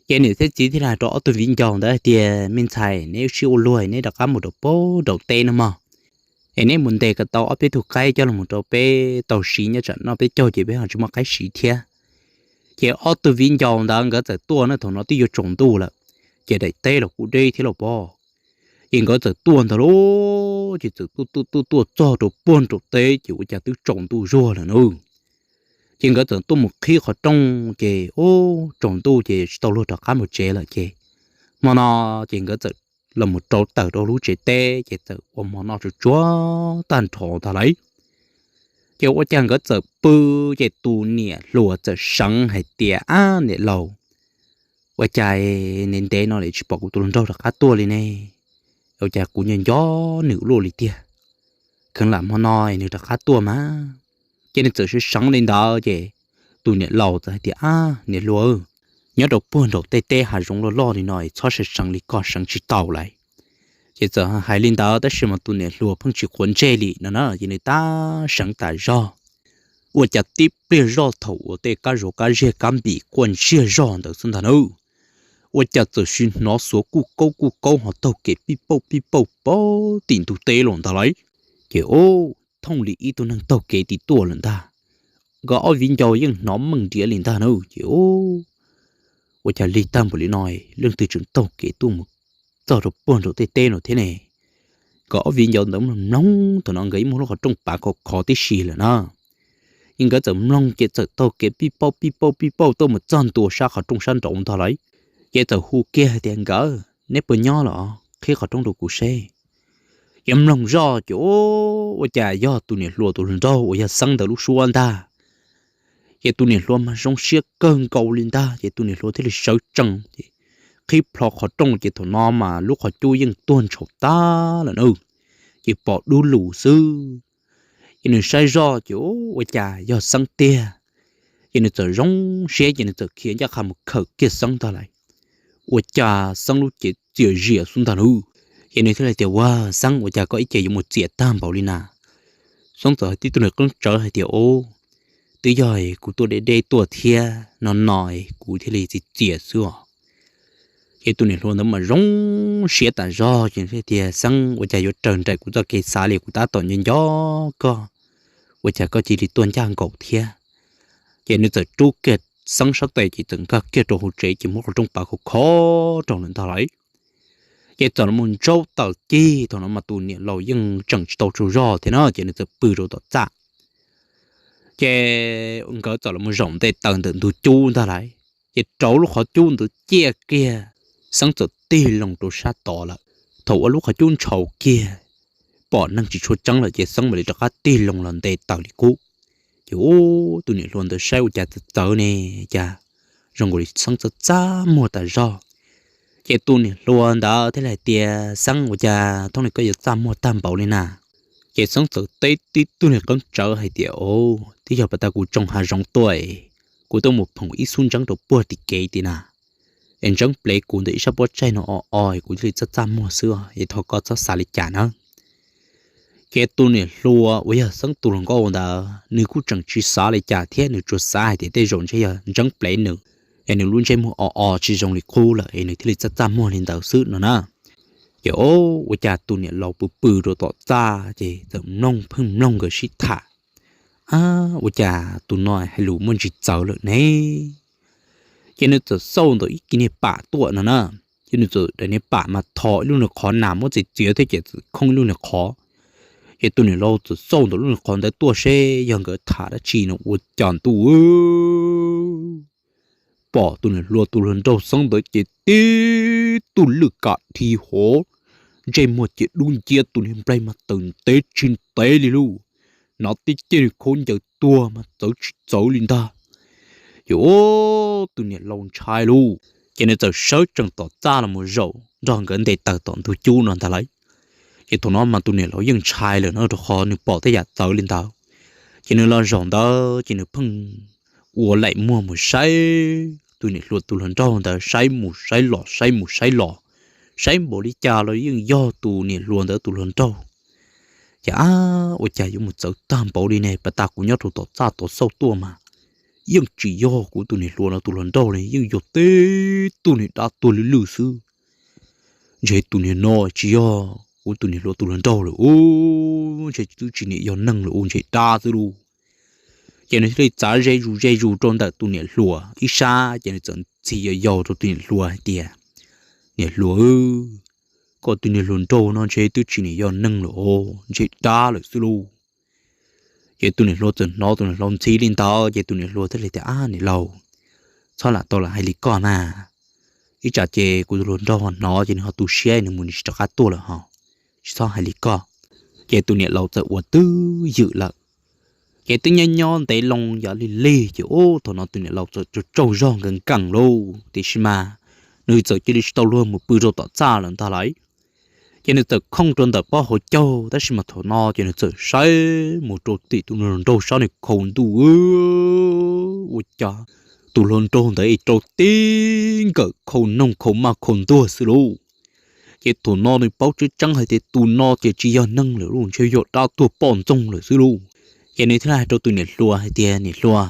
Ces niam thiab txiv thiaj hais rau ob tug viv ncaus ntawd hais tias, Me ntxhais, neb sib ua luag, neb rov qab mus rau pem nraum teb no mog, es neb mus ntes kom tau ob peb tug qaib coj los rau peb tau siv, nyob tsam noj peb caug ces peb ho tsis muaj qaib siv thiab. Ces ob tug viv ncaus ntawd nkawd txawm tuaj na, thaum no twb yuav tsaus ntuj lawm, ces daim teb los kuj deb thiab los pob. Ces nkawd txawm tuaj ntag lauj, ces txawm tuaj tuaj tuaj tuaj txog rau puag nraum teb ces ua cas twb tsaus ntuj zuag lawm na. Ces nkawd txawm tuaj mus qhib qhov rooj ces ub, tsaus ntuj ces tsis tau luag rov qab mus tsev lawm ces hmo no ces nkawd txawm los mus rau tawm rau lub tsev teb ces txawm ua hmo noj tsuag tsuag tag nrho ntag lauj. Ces ua cas nkawd txawm pw, ces tus niam hluas txawm seev hais tias, Ab niam laus, ua cas ntev ntev no li tsis pom kuv tus hluas nraug rov qab tuaj li ne? Ua cas kuv nco nco nws ua luaj li tiag, kheev lam hmo no nws rov qab tuaj mas. Ces nws txawm seev seev li ntawd ces tus niam laus txawm hais tias, Ab niam hluas, nyob rau puag nraum tej teb hav zoov loj loj li no txhob seev seev li ko, seev tsis tau lauj. Ces txawm hais li ntawd tab sis mas tus niam hluas pheej tsis quav ntsej li no na, ces nws tab seev tas zog. Ua cas tib pliag zoj thaum uas tej kab zuav kab ziag kab npim quaj ntsiag zog ntawd xwb ntag na, ua cas txawm sim hnov xuav kuj kaub kuj kaub ho taug kev pij pauj pij pauj pem tim ntug teb los ntag lauj. Ces ub, thooj li ib tug neeg taug kev tim tuaj lawm ntag. Nkawd ob viv ncaus yeej hnov meej nriav li ntag na, ces ub, ua cas lig tag npaum li no, leej twg tseem taug kev tuaj mus txog rau puag nraum tej teb no thiab ne? Nkawd ob viv ncaus ntawd mloog mloog, thaum no nkawd ib muaj lub qhov rooj pav khov khov tib si lawm na. Ces nkawd txawm mloog ces txawm taug kev pij pauj pij pauj pij pauj tuaj mus txog ntua sab qhov rooj sab nraud ntag lauj. Ces txawm hu kiag hais tias, Nkawd, neb puas nyob los? Qhib qhov rooj rau kuv seb. Ces mloog zoj ces ua cas yog tus niam hluas tus hluas nraug uas yog Xeeb ntawd lub suab ntag. Ces tus niam hluas mas zoo siab kawg nkaus li ntag, ces tus niam hluas thiaj li sawv tsees ces qhib plho qhov rooj ces thaum no mas lub qhov cub yeej tuag ntshaum tag lawm na, ces pom dub lug xwb. Ces nws saib zoj ces ua cas yog Xeeb tiag. Ces nws txawm zoo siab ces nws txawm khiav ncaj qha mus khawm kiag Xeeb ntag lauj. Ua cas Xeeb lub cev txias zias xwb ntag lauj. Ces nws thiaj li tias, Ua Xeeb, ua cas koj ib ce yuav mus txias tag npaum li na? Xeeb txawm hais tib tug niag qeeb tsawv hais tias, Ub, twb yog kuv tuaj deb deb tuaj thiab no no kuv thiaj li txias txias xwb os. Ces tus niam hluas ntawd mas zoo siab tas zog ces thiaj tias, Xeeb, ua cas yuav raws nraim kuv txoj kev xav li, kuv tab tom nco nco koj, ua cas koj cia li tuaj ncaj nkaus thiab? Ces nws txawm rub kiag Xeeb sab tes ces txawm nkag kiag rau hauv tsev ces muab qhov rooj pav khov khov rau lawm ntag lauj. Ces txawm los mus ntsaub taws cig, thaum no mas tus niam laus yeej tseem tsis tau tsaug zog thiab na, ces nws txawm pw rau tom txaj. Ces nkawd txawm los mus zaum nte taws ntawm ntug cub ntag lauj. Ces rauv lub qhov cub ntawd ciaj kiag, Xeeb txawm tig loo rau sab tod lawm. Thaum uas lub qhov cub ntshau kiag, pom neeg tsis tshua tseeb lawm ces Xeeb mam li rov qab tig loo los nte taws li qub. Ces ub, tus niam hluas ntawd saib ua cas txawv txawv ne, cas zoo nkaus li Xeeb txaj txaj muag tas zog. Ces tus niam hluas ntawd thiaj li hais tias, Xeeb, ua cas thooj li koj yuav txaj muag tag npaum li na? Ces Xeeb txawm teb tib tug niag qeeb tsawv hais tias, Au, twb yog pas tas kuv tsoo hav zoov tuaj, kuv tuaj mus phoom ib xub ntseeb rau puag tim kev tim na, es ntseeb plev kuv ntawm ib sab pob tsaig no o o, kuv thiaj li txaj txaj muag xwb, es thov koj txhob xav li cas na. Ces tus niam hluas uas yog Xeeb tus hluas nkauj ntawd nws kuj tseem tsis xav li cas thiab, nws tsuas xav hais tias tej zaum ntshe yog ntseeb plev nws, es nws lub ntsej muag o o tsis zoo li qub lawm es nws thiaj li txaj txaj muag li ntawd xwb no na. Ces ua cas tus niam laus pw pw rau tom txaj ces txawm mloog, pheej mloog nkawd sib tham, Ab, ua cas tus no hais lus muaj ntsis txawv lawm ne? Ces nws txawm xauj ntawm ib kis niag pam tuaj no na. Ces nws txawm daim niag pam mas tho ib lub niag qhov nas muab txiav txiav thiab ces txawm khooj ib lub niag qhov. Ces tus niam laus txawm xauj ntawm lub niag qhov ntawd tuaj seb yog nkawd tham dab tsi no, ua cas ntuj, pom tus niam hluas tus hluas nraug Xeeb ntawd ces tib tug lwj kam dhi hov, ntsej muag ces dub nciab, tus niag nplaig mas tawm ntev tsis ntev li lauj, hnav tib ceg niag khaub ncaws tuag mas txawv tsis txawv li ntag. Ces ua tus niam laus ntshai lauj, ces nws txawm sawv tsees tom txaj los mus zaum nrog nkawd nte taws tom ntug cub no ntag lauj. Ces thaum no mas tus niam laus yeej ntshai lawm no rau qhov nws pom tej yam txawv li ntawd. Ces nws los zaum ntawd ces nws pheej ua laim muag mus saib tus niam hluas tus hluas nraug ntawd, saib mus saib los, saib mus saib los, saib npaum li cas los yeej yog tus niam hluas ntawd tus hluas nraug. Ces, Ab, ua cas yuav mus txawv tag npaum li ne? Pas tas kuv nyob rau tom txaj tod xauj tuaj mas yeej tsis yog kuv tus niam hluas no tus hluas nraug li, yeej yog tib tug niag dab tuag lwj lwj xwb. Ntshe tus niag no tsis yog kuv tus niam hluas tus hluas nraug lawm os, ntshe twb tsis niam yog neeg lawm os, ntshe dab xwb lauj. Ces nws thiaj li txav ze zus ze zus rau ntawm tus niam hluas ib sab, ces nws txawm ntxhi yau yau rau tus niam hluas hais tias, Niam hluas, koj tus niam hluas nraug no ntshe twb tsis niam yog neeg lawm os, ntshe dab lawm xwb lauj. Ces tus niam hluas txawm hnov tus niam hluas ntxhi li ntawd ces tus niam hluas thiaj li tias, Ab niam laus, txhob lam tau lam hais li koj mas, ib tsam ces kuv tus hluas nraug hnov ces nws ho tu siab nws mus nws tsis rov qab tuaj lawm ho, tsis txhob hais li koj. Ces tus niam laus txawm ua twj ywm lawm. Ces twb nyob nyob ntev loo yam lig lig ces ub thaum no tus niam laus txawm tsaug zog nkees nkees lauj, tiam sis mas nws txawm cia li tsis tau luag mus pw rau tom txaj lawm ntag lauj. Ces nws txawm khooj rau ntawm pob hauv caug, tab sis mas thaum no ces nws txawm saib mus rau tim tus hluas nraug sab nws khau ntuj, ua cas tus hluas nraug ntawd es rau tib nkawm khau noog khau maj khau ntuag xwb lauj. Ces thaum no nws paub tseeb tseeb hais tias tus no ces tsis yog neeg lawm lauj, ntshe yog dab tuag poj ntxoog lawm xwb lauj. Ces nws thiaj li hais rau tus niam hluas hais tias, Niam hluas,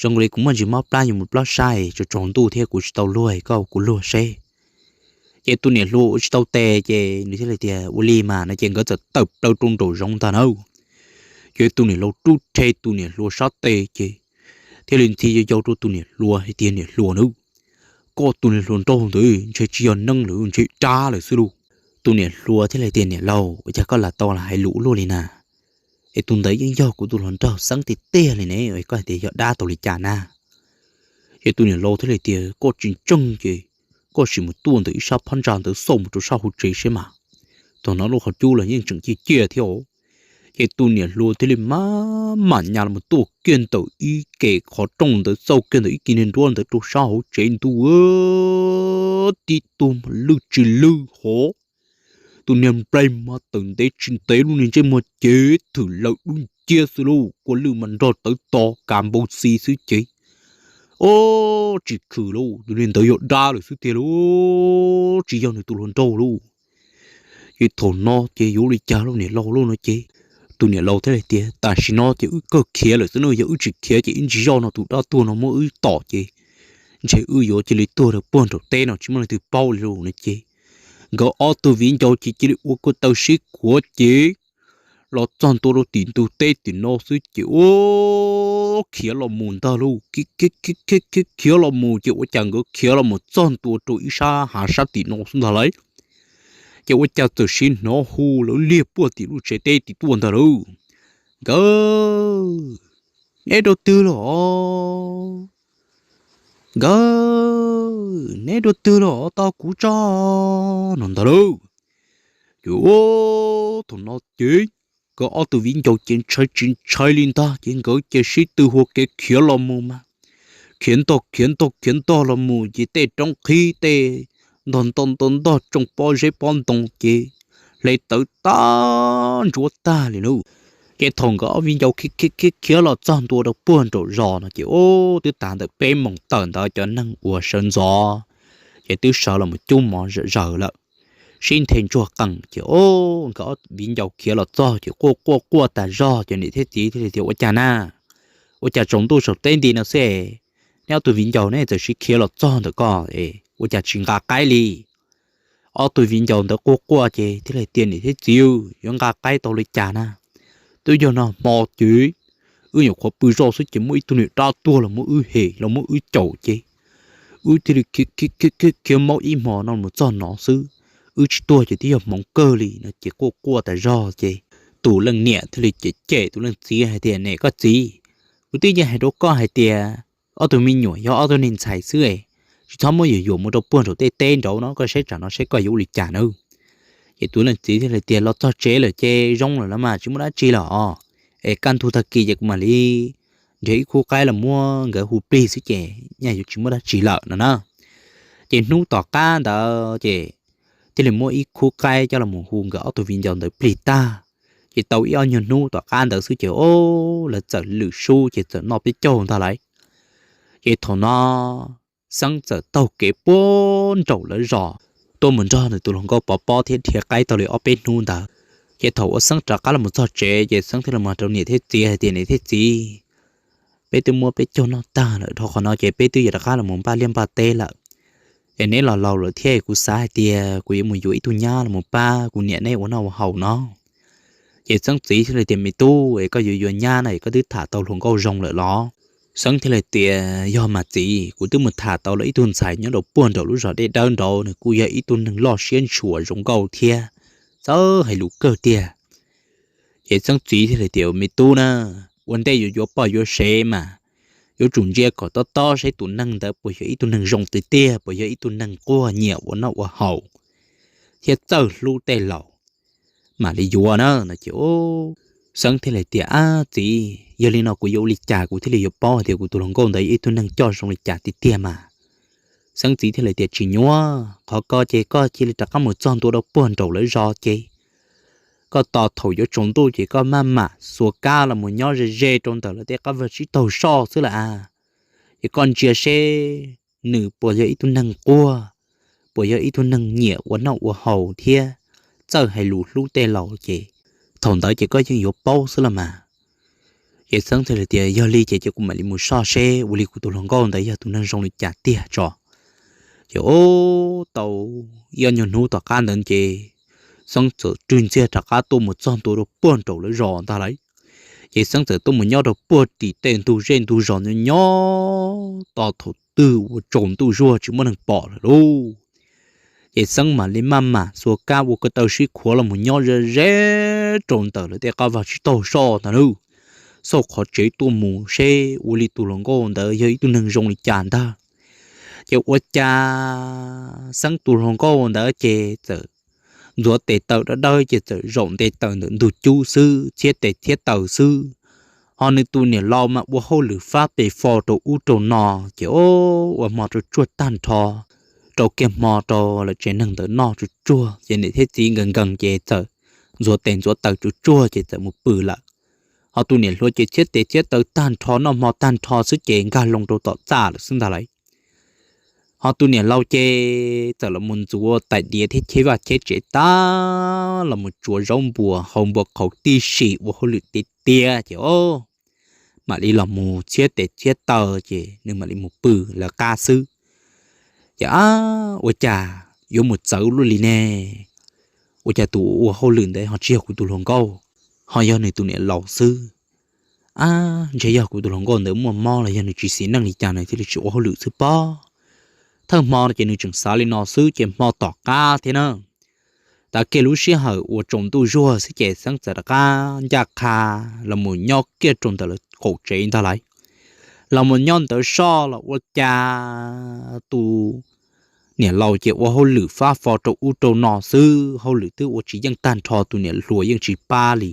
zoo li kuv muaj ntsis mob plab yuav mus plob saib, tsaus tsaus ntuj thiab kuv tsis tau luag, koj ua kuv luag seb. Ces tus niam hluas ua tsis tau tes ces nws thiaj li tias, Ua li mas, no ces nkawd txawm tawm plaws rau nraum zoov ntag na. Ces tus niam laus rub rhe tus niam hluas sab tes ces thiaj li ntxhi yau yau rau tus niam hluas hais tias, Niam hluas na, koj tus niam hluas nraug ntawd ntshe tsis yog neeg lawm, ntshe dab lawm xwb lauj. Tus niam hluas thiaj li tias, Niam laus, ua cas koj lam tau lam hais lus luaj li na? Es tus ntawd yeej yog kuv tus hluas nraug xeeb tiag tiag li ne, es koj hais tias yog dab tau li cas na? Ces tus niam laus thiaj li tias, Koj tsis ntseeg ces koj sim mus tuaj ntawm ib sab phab ntsa ntawd xauj mus rau sab hauv tsev seb mas. Thaum no lub qhov cub los yeej tseem ciaj ciaj thiab os. Ces tus niam hluas thiaj li maj mam nyas los mus tuaj kiag ntawm ib ke qhov rooj ntawd, xauj kiag ntawm ib ke niag nruab ntawd rau sab hauv tsev ntuj, tib tug mas lwj tsis lwj hov, tus niag nplaig mas tawm ntev tsis ntev, lub niag ntsej muag cev thwm lawm dub nciab xwb lauj, kua lwj mas nrog tawv to kav npau xi xwb ces, o, tsis khwm lauj, tus niag ntawd yog dab lawm xwb tiag lauj, tsis yog nws tus hluas nraug lauj. Ces thaum no ces yuav ua li cas lauj niam laus lauj no ces tus niam laus thiaj li tias, Tam sim no ces wb kawg khiav lawm xwb na, yog wb tsis khiav ces ib ntsis zoj no tus dab tuag no muab wb tom ces ntshe wb yuav cia li tuag rau puag nraum teb no tsis muaj leej twg paub li lauj no ces nkawd ob tug viv ncaus ces cia li ua ko taw sib khuav ces los txog ntua rau tim ntug teb tim no xwb ces ua khiav los mus ntag lauj. Khiav los mus ces ua cas nkawd khiav los mus txog ntua rau ib sab hav sab tim no xwb ntag lauj. Ces ua cas txawm sim hnov hu lawv liag puag tim lub tsev teb tim tuaj ntag lauj, Nkawd, neb rau twg los os? Nkawd, neb rau twg los os, tos kuv tso, no ntag lauj. Ces ua thaum no ces nkawd ob tug viv ncaus ces ntshai tsis ntshai li ntag ces nkawd ces sib tw hua kev khiav los mus mas, khiav ntog khiav ntog khiav ntog los mus ces tej roob qhib tej ntog ntog ntog ntog tsoo pob zeb pob ntoo ces hle tawv tag ntsuav tag li lauj. Ces thaum nkawd ob viv ncaus khiav khiav khiav los txog ntua rau puag nraum zos no ces ub twb tas ntawm peb moos tawm ntawd cov neeg uas sawv ntxov ces twb sawv los mus cub mov zom zaws lawm, sib nthe ntsuag qees ces ub nkawd ob viv ncaus khiav los txog ces quaj quaj quaj tas zog ces niam thiab txiv thiaj li tias, Ua cas na? Ua cas tsaus ntuj tsaus teb nti no xwb es neb ob tug viv ncaus neb txawm sib khiav los txog ntawm ko es ua cas tsis nqa qaib li? Ob tug viv ncaus ntawd quaj quaj ces thiaj li tias, Niam thiab txiv, yuav nqa qaib tau li cas na? Twb yog nag hmo ces wb nyuam qhuav pw zoj xwb ces muaj ib tug niag dab tuag los muab wb hem los muab wb caum ces wb thiaj li khiav khiav khiav khiav khiav maub ib hmo no mus txog no xwb. Wb tsis tuag ces twb yog hmoov kawg li no ces quaj quaj tas zog ces tus leej niam thiaj li cem cem tus leej txiv hais tias, Niam koj txiv, kuv twb yeej hais rau koj hais tias ob tug me nyuam yog ob tug neeg ntxhais xwb es tsis txhob muab yuam yuam mus rau puag nraum tej teb nraud no, koj saib tsam no saib koj yuav ua li cas na. Ces tus leej txiv thiaj li tias, Los txog tsev lawm ces zoo lawm los mas tsis muaj dab tsi lawm os. Es kaj ntug tag kis ces kuv mam li nrhiav ib khub qaib los muab nkawd hu plig xwb ces nyaj yuav tsis muaj dab tsi lawm no na. Ces hnub tom qab ntawd ces thiaj li muab ib khub qaib coj los hu nkawd ob tug viv ncaus ntawd plig tag. Ces tau ib ob nyuag hnub tom qab ntawd xwb ces o, lawv txawm lwm sub ces txawm noj peb caug ntag lauj. Ces thaum no Xeeb txawm taug kev puag nraum lawv zos tuaj mus nrog nws tus hluas nkauj Pov Pob thiab dhia qaib tau li ob peb hnub ntawd. Ces thaum uas Xeeb rov qab los txog tsev ces Xeeb thiaj li hais rau niam thiab txiv hais tias, Niam thiab txiv, peb twb muab peb caug noj tag lawm, dhau qhov no ces peb twb yuav rov qab los npaj liaj npaj teb lawm. Es neb los laus lawm thiab, kuv xav hais tias kuv yuav mus yuav ib tug nyab los pab kuv niam neb ua noj ua haus no. Ces Xeeb txiv thiaj li tias, Me tub, es koj yuav yuav nyab no es koj twb tham tau hluas nkauj zoo lawm los? Xeeb thiaj li tias, Yog mas txiv, kuv twb mus tham tau lawm ib tug ntxhais nyob rau puag nraum lub zos Dej Dawb nraud, nws kuj yog ib tug neeg loj siab ntshua zoo nkauj thiab, txawj hais lus kawg tiag. Ces Xeeb txiv thiaj li tias, Me tub na, ua ntej yuav yuav poj yuav sev mas yuav tsum ntsia kom tob tob saib tus neeg ntawd puas yog ib tug neeg zoo tiag tiag, puas yog ib tug neeg quaj nyiam ua noj ua haus thiab txawj hlub tej laus, mam li yuav na no ces Xeeb thiaj li tias, Ab txiv, yog li no kuv yuav ua li cas kuv thiaj li yuav paub hais tias kuv tus hluas nkauj ntawd yog ib tug neeg coj zoo li cas tiag tiag mas? Xeeb txiv thiaj li tias, Tsis nyuaj, qhov ko ces koj cia li rov qab mus txog ntua rau puag nraum lawv zos ces koj tos thaum yuav tsaus ntuj ces koj maj mam xuas kab los mus nyob ze ze rau ntawm lawv tej qab vag tsib taug soj xwb lawm a. Ces koj ntsia seb nws puas yog ib tug neeg quaj, puas yog ib tug neeg nyiam ua noj ua haus thiab txawj hais lus hlub tej laus ces thaum ntawd ces koj yeej yuav paub xwb los mas. Ces Xeeb thiaj li tias, Yog li ces cia kuv mam li mus soj seb ua li kuv tus hluas nkauj ntawd yog tus neeg zoo li cas tiag tso. Ces ub, tau ib ob nyuag hnub tom qab ntawd ces Xeeb txawm rwg ntxiag rov qab tuaj mus txog ntua rau puag nraum lawv zos ntag lauj. Ces Xeeb txawm tuaj mus nyob rau puag tim tej ntug zej ntug zos nyob nyob tos thaum twg ua tsaus ntuj zuag tsis muaj neeg pom lawm lauj. Ces Xeeb mam li maj mam xuas kab ua ko taw sib khuav los mus nyob ze ze rau ntawm lawv tej qab vag tsib taug soj ntag lauj, xauj qhov tsev tuaj mus seb ua li tus hluas nkauj ntawd yog ib tug neeg zoo li cas ntag. Ces ua cas Xeeb tus hluas nkauj ntawd ces txawm ntxuav tes taw dawb dawb ces txawm zaum nte taws ntawm ntug cub xwb, txhiab tes txhiab taw xwb. Ho nws tus niam laus mas ua hauj lwm fab pes fo rau ub rau no, ces ua hmo tsuag tsuag tag nrho, rau kiag hmo rau lawv tsev neeg ntawd noj tsuag tsuag ces niam thiab txiv nkees nkees ces txawm ntxuav tes ntxuav taw tsuag tsuag ces txawm mus pw lawm. Ho tus niam hluas ces txhiab tes txhiab taw tag nrho noj hmo tag nrho xwb ces nkag loo rau tom txaj lawm xwb ntag lauj. Ho tus niam laus ces txawm los mus ntxuav tais diav thiab cheb vaj cheb tsev tag, los mus tsuav zaub npua hau npua qhauv tib si ua hauj lwm tiag tiag ces o mam li los mus txhiab tes txhiab taw ces nws mam li mus pw lawv qab xwb. Ces ab, ua cas yuav mus txawv luaj li ne? Ua cas tus ua hauj lwm ntawd ho tsis yog kuv tus hluas nkauj, ho yog nws tus niam laus xwb? Ab, ntshe yog kuv tus hluas nkauj ntawd muaj mob los yog nws tsis xis neej li cas nws thiaj li tsis ua hauj lwm xwb pob. Thawj hmo no ces nws tseem xav li no xwb ces hmo tom qab thiab na, tav kiag lub sij hawm uas tsaus ntuj zuag xwb ces Xeeb txawm rov qab ncaj qha los mus nyob kiag rau ntawm lawv qaum tsev ntag lauj. Los mus nyob ntawd soj los ua cas tus niam laus ces ua hauj lwm fab fo rau ub rau no xwb, hauj lwm twb ua tsis yeej tag nrho, tus niam hluas yeej tsis pab li,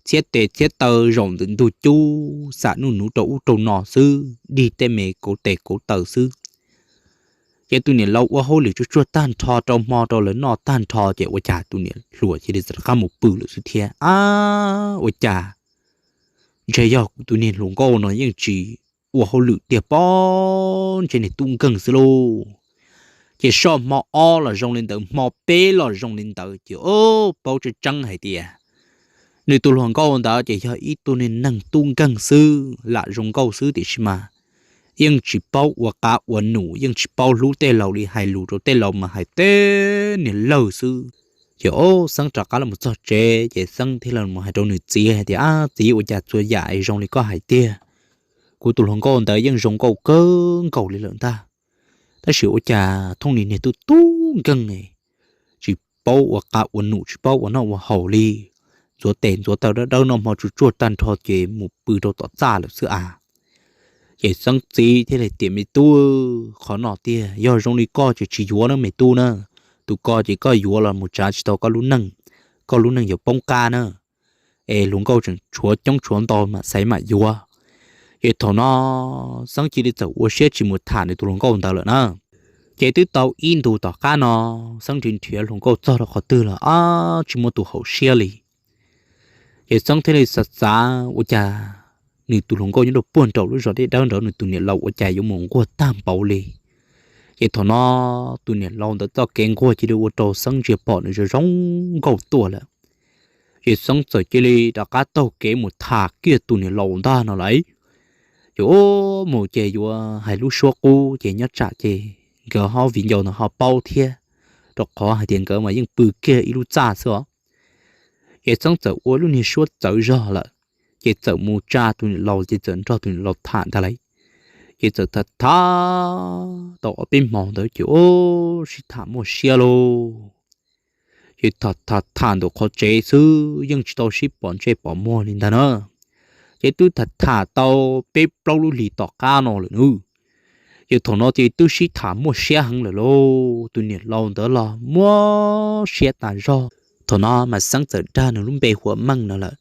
txhiab tes txhiab taw zaum ntawm ntug cub xam nuj nuv rau ub rau no xwb, dig tej me kauv tes kauv taw xwb. Ces tus niam laus ua hauj lwm tsuag tsuag tag nrho rau hmo rau lawv noj tag nrho ces ua cas tus niam hluas cia li rov qab mus pw lawm xwb thiab. Ab, ua cas ntshe yog kuv tus niag hluas nkauj no yeej tsis ua hauj lwm tiag pob, ntshe niag tub nkeeg xwb lauj. Ces soj hmo ob los zoo li ntawd, hmo peb los zoo li ntawd ces o paub tseeb tseeb hais tias nws tus hluas nkauj ntawd ces yog ib tug niag neeg tub nkeeg xwb, lam zoo nkauj xwb tiam sis mas yeej tsis paub ua qab ua num, yeej tsis paub hlub tej laus li, hais lus rau tej laus mas hais tej niag lawg xwb. Ces o Xeeb rov qab los txog tsev ces Xeeb thiaj li mus hais rau nws txiv hais tias, Ab txiv, ua cas txhua yam es zoo li koj hais tiag, kuv tus hluas nkauj ntawd yeej zoo nkauj kawg nkaus li lawm ntag, tab sis ua cas thooj li niag tub tub nkeeg, tsis paub ua qab ua num, tsis paub ua noj ua haus li, ntxuav tes ntxuav taw dawb dawb noj hmo tsuag tsuag tag nrho ces mus pw rau tom txaj lawm xwb a. Ces Xeeb txiv thiaj li tias, Me tub, qhov no tiag yog zoo li koj ces tsis yuav na me tub na. Tus ko ces koj yuav los mus tsav tsis tau koj lub neej, koj lub neej yuav poob qab na. Es hluas nkauj tseem tshuav coob tshuav ntau mam xaiv mam yuav. Ces thaum no Xeeb cia li txawm ua siab tsis mus tham nws tus hluas nkauj ntawd lawm na. Ces twb tau ib ntus tom qab no, Xeeb nrhiav nrhiav hluas nkauj txog rau qhov twg los ab tsis muaj tus haum siab li. Ces Xeeb thiaj li xav xav ua cas nws tus hluas nkauj nyob rau puag nraum lub zos Dej Dawb nraud, nws tus niam laus ua cas yuav mus nquag tag npaum li. Ces thaum no tus niam laus ntawd txoj kev nquag cia li ua rau Xeeb ntsia pom nws zoo zoo nkauj tuaj lawm. Ces Xeeb txawm cia li rov qab taug kev mus tham kiag tus niam laus ntag no lauj. Ces ua mus ces yuav hais lub suab qub ces nyob tsam ces nkawd ob viv ncaus ntawd ho paub thiab, rau qhov hais tias nkawd mas yeej pw kiag ib lub txaj xwb os. Ces Xeeb txawm ua lub niag suab txawv zog lawm, ces txawm mus tsa tus niam laus ces txawm nrog tus niam laus tham ntag lauj. Ces txawm tham tham tau ob peb hmo ntawd ces ua sib tham muaj siab lauj. Ces tham tham tham ntawm qhov tsev xwb yeej tsis tau sib pom ntsej pom muag li ntag na. Ces twb tham tham tau peb plaub lub hlis tom qab no lawm nawb. Ces thaum no ces twb sib tham muaj siab heev lawm lauj, tus niam laus ntawd los muaj siab tas zog. Thaum no mas Xeeb txawm dag nws lub npe hu ua Meej no lawm.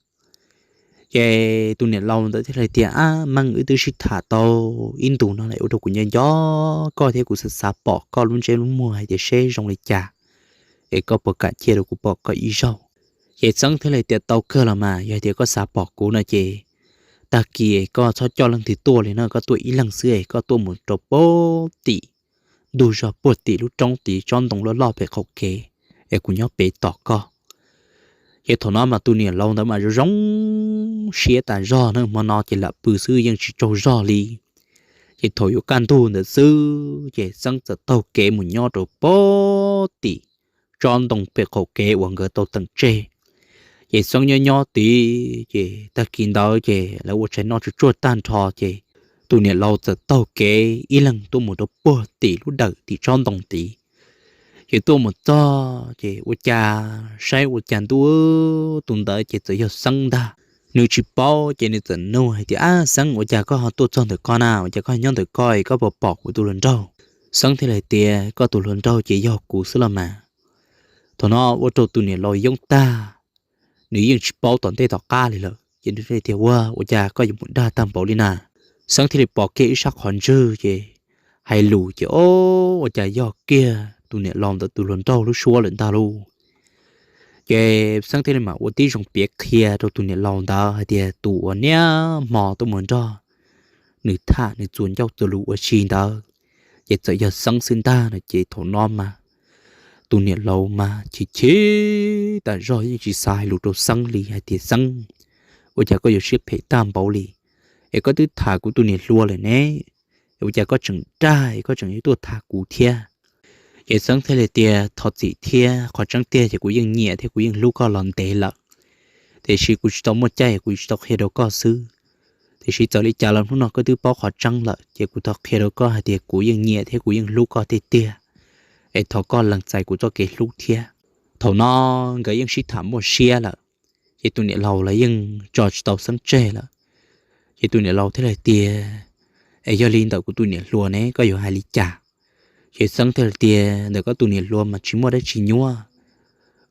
Ces tus niam laus ntawd thiaj li tias, Ab Meej, wb twb sib tham tau ib ntus no lawm, ua rau kuv nco nco koj thiab kuv xav xav pom koj lub ntsej lub muag hais tias seb zoo li cas, es koj puas kam cia rau kuv pom koj ib zaug? Ces Xeeb thiaj li tias, Tau kawg los mas, yog tias koj xav pom kuv no ces tag kis koj txhob coj leej twg tuaj li no, koj tuaj ib leeg xwb es koj tuaj mus rau puag tim ntug zos puag tim lub roob tid, tsob ntoo loj loj pem qaum kev, es kuv nyob pem tos koj. Ces thaum no mas tus niam laus ntawd mas zoo zoo siab tas zog na, hmo no ces lam pw xwb yeej tsis tsaug zog li. Ces thaum yuav kaj ntug ntawd xwb ces Xeeb txawm taug kev mus nyob rau puag tim tsob ntoo pem qaum kev uas nkawd tau teem tseg. Ces Xeeb nyob nyob tid ces tag kis ntawd ces lawv ua tshais noj tsuj tsuag tag nrho ces tus niam laus txawm taug kev ib leeg tuaj mus rau puag tim lub dawm tim tsob ntoo tid. Ces tuaj mus txog ces ua cas saib ua cas ntuj, tus ntawd ces txawm yog Xeeb ntag. Nws tsis paub ces nws txawm nug hais tias, Ab Xeeb, ua cas koj ho tuaj txog ntawm ko na? Ua cas koj nyob ntawm ko es koj puas pom kuv tus hluas nraug? Xeeb thiaj li hais tias, Koj tus hluas nraug ces yog kuv xwb los mas. Thaum no ua rau tus niam laus yoob tag, nws yeej tsis paub tom ntej tom qab li lawm ces nws thiaj tias, Ua, ua cas koj yuav mus dag tag npaum li na? Xeeb thiaj li pom kiag ib sab qhov ntswg ces hais lus ces, O, ua cas yog kiag tus niam laus ntawd tus hluas nraug lub suab lawm ntag lauj. Ces Xeeb thiaj li mam ua tib zoo piav qhia rau tus niam laus ntawd hais tias tus uas niaj hmo tuaj mus nrog nws tham nws txuas ncauj txuas lus ua si ntawd, ces txawm yog Xeeb xwb ntag no. Ces thaum no mas tus niam laus mas chim chim tas zog, yeej tsis xav hais lus rau Xeeb li hais tias, Xeeb, ua cas koj yuav siab phem tag npaum li? Es koj twb tham kuv tus niam hluas lawm ne, es ua cas koj tseem dag es koj tseem yuav tuaj tham kuv thiab? Ces Xeeb thiaj li tias, Thov txim thiab, qhov tseeb tiag ces kuv yeej nyiam thiab kuv yeej hlub koj los ntev lawm, tiam sis kuv tsis tau muaj caij kuv tsis tau qhia rau koj xwb. Tiam sis txawm li cas los hnub no koj twb paub qhov tseeb lawm ces kuv thov qhia rau koj hais tias kuv yeej nyiam thiab kuv yeej hlub koj tiag tiag, es thov koj lees txais kuv txoj kev hlub thiab. Thaum no nkawd yeej sib tham muaj siab lawm, ces tus niam laus los yeej tso tsis tau Xeeb tseg lawm. Ces tus niam laus thiaj li tias, Es yog li ntawm kuv tus niam hluas ne koj yuav hais li cas? Ces Xeeb thiaj li tias, Ntawm koj tus niam hluas mas tsis muaj dab tsi nyuaj,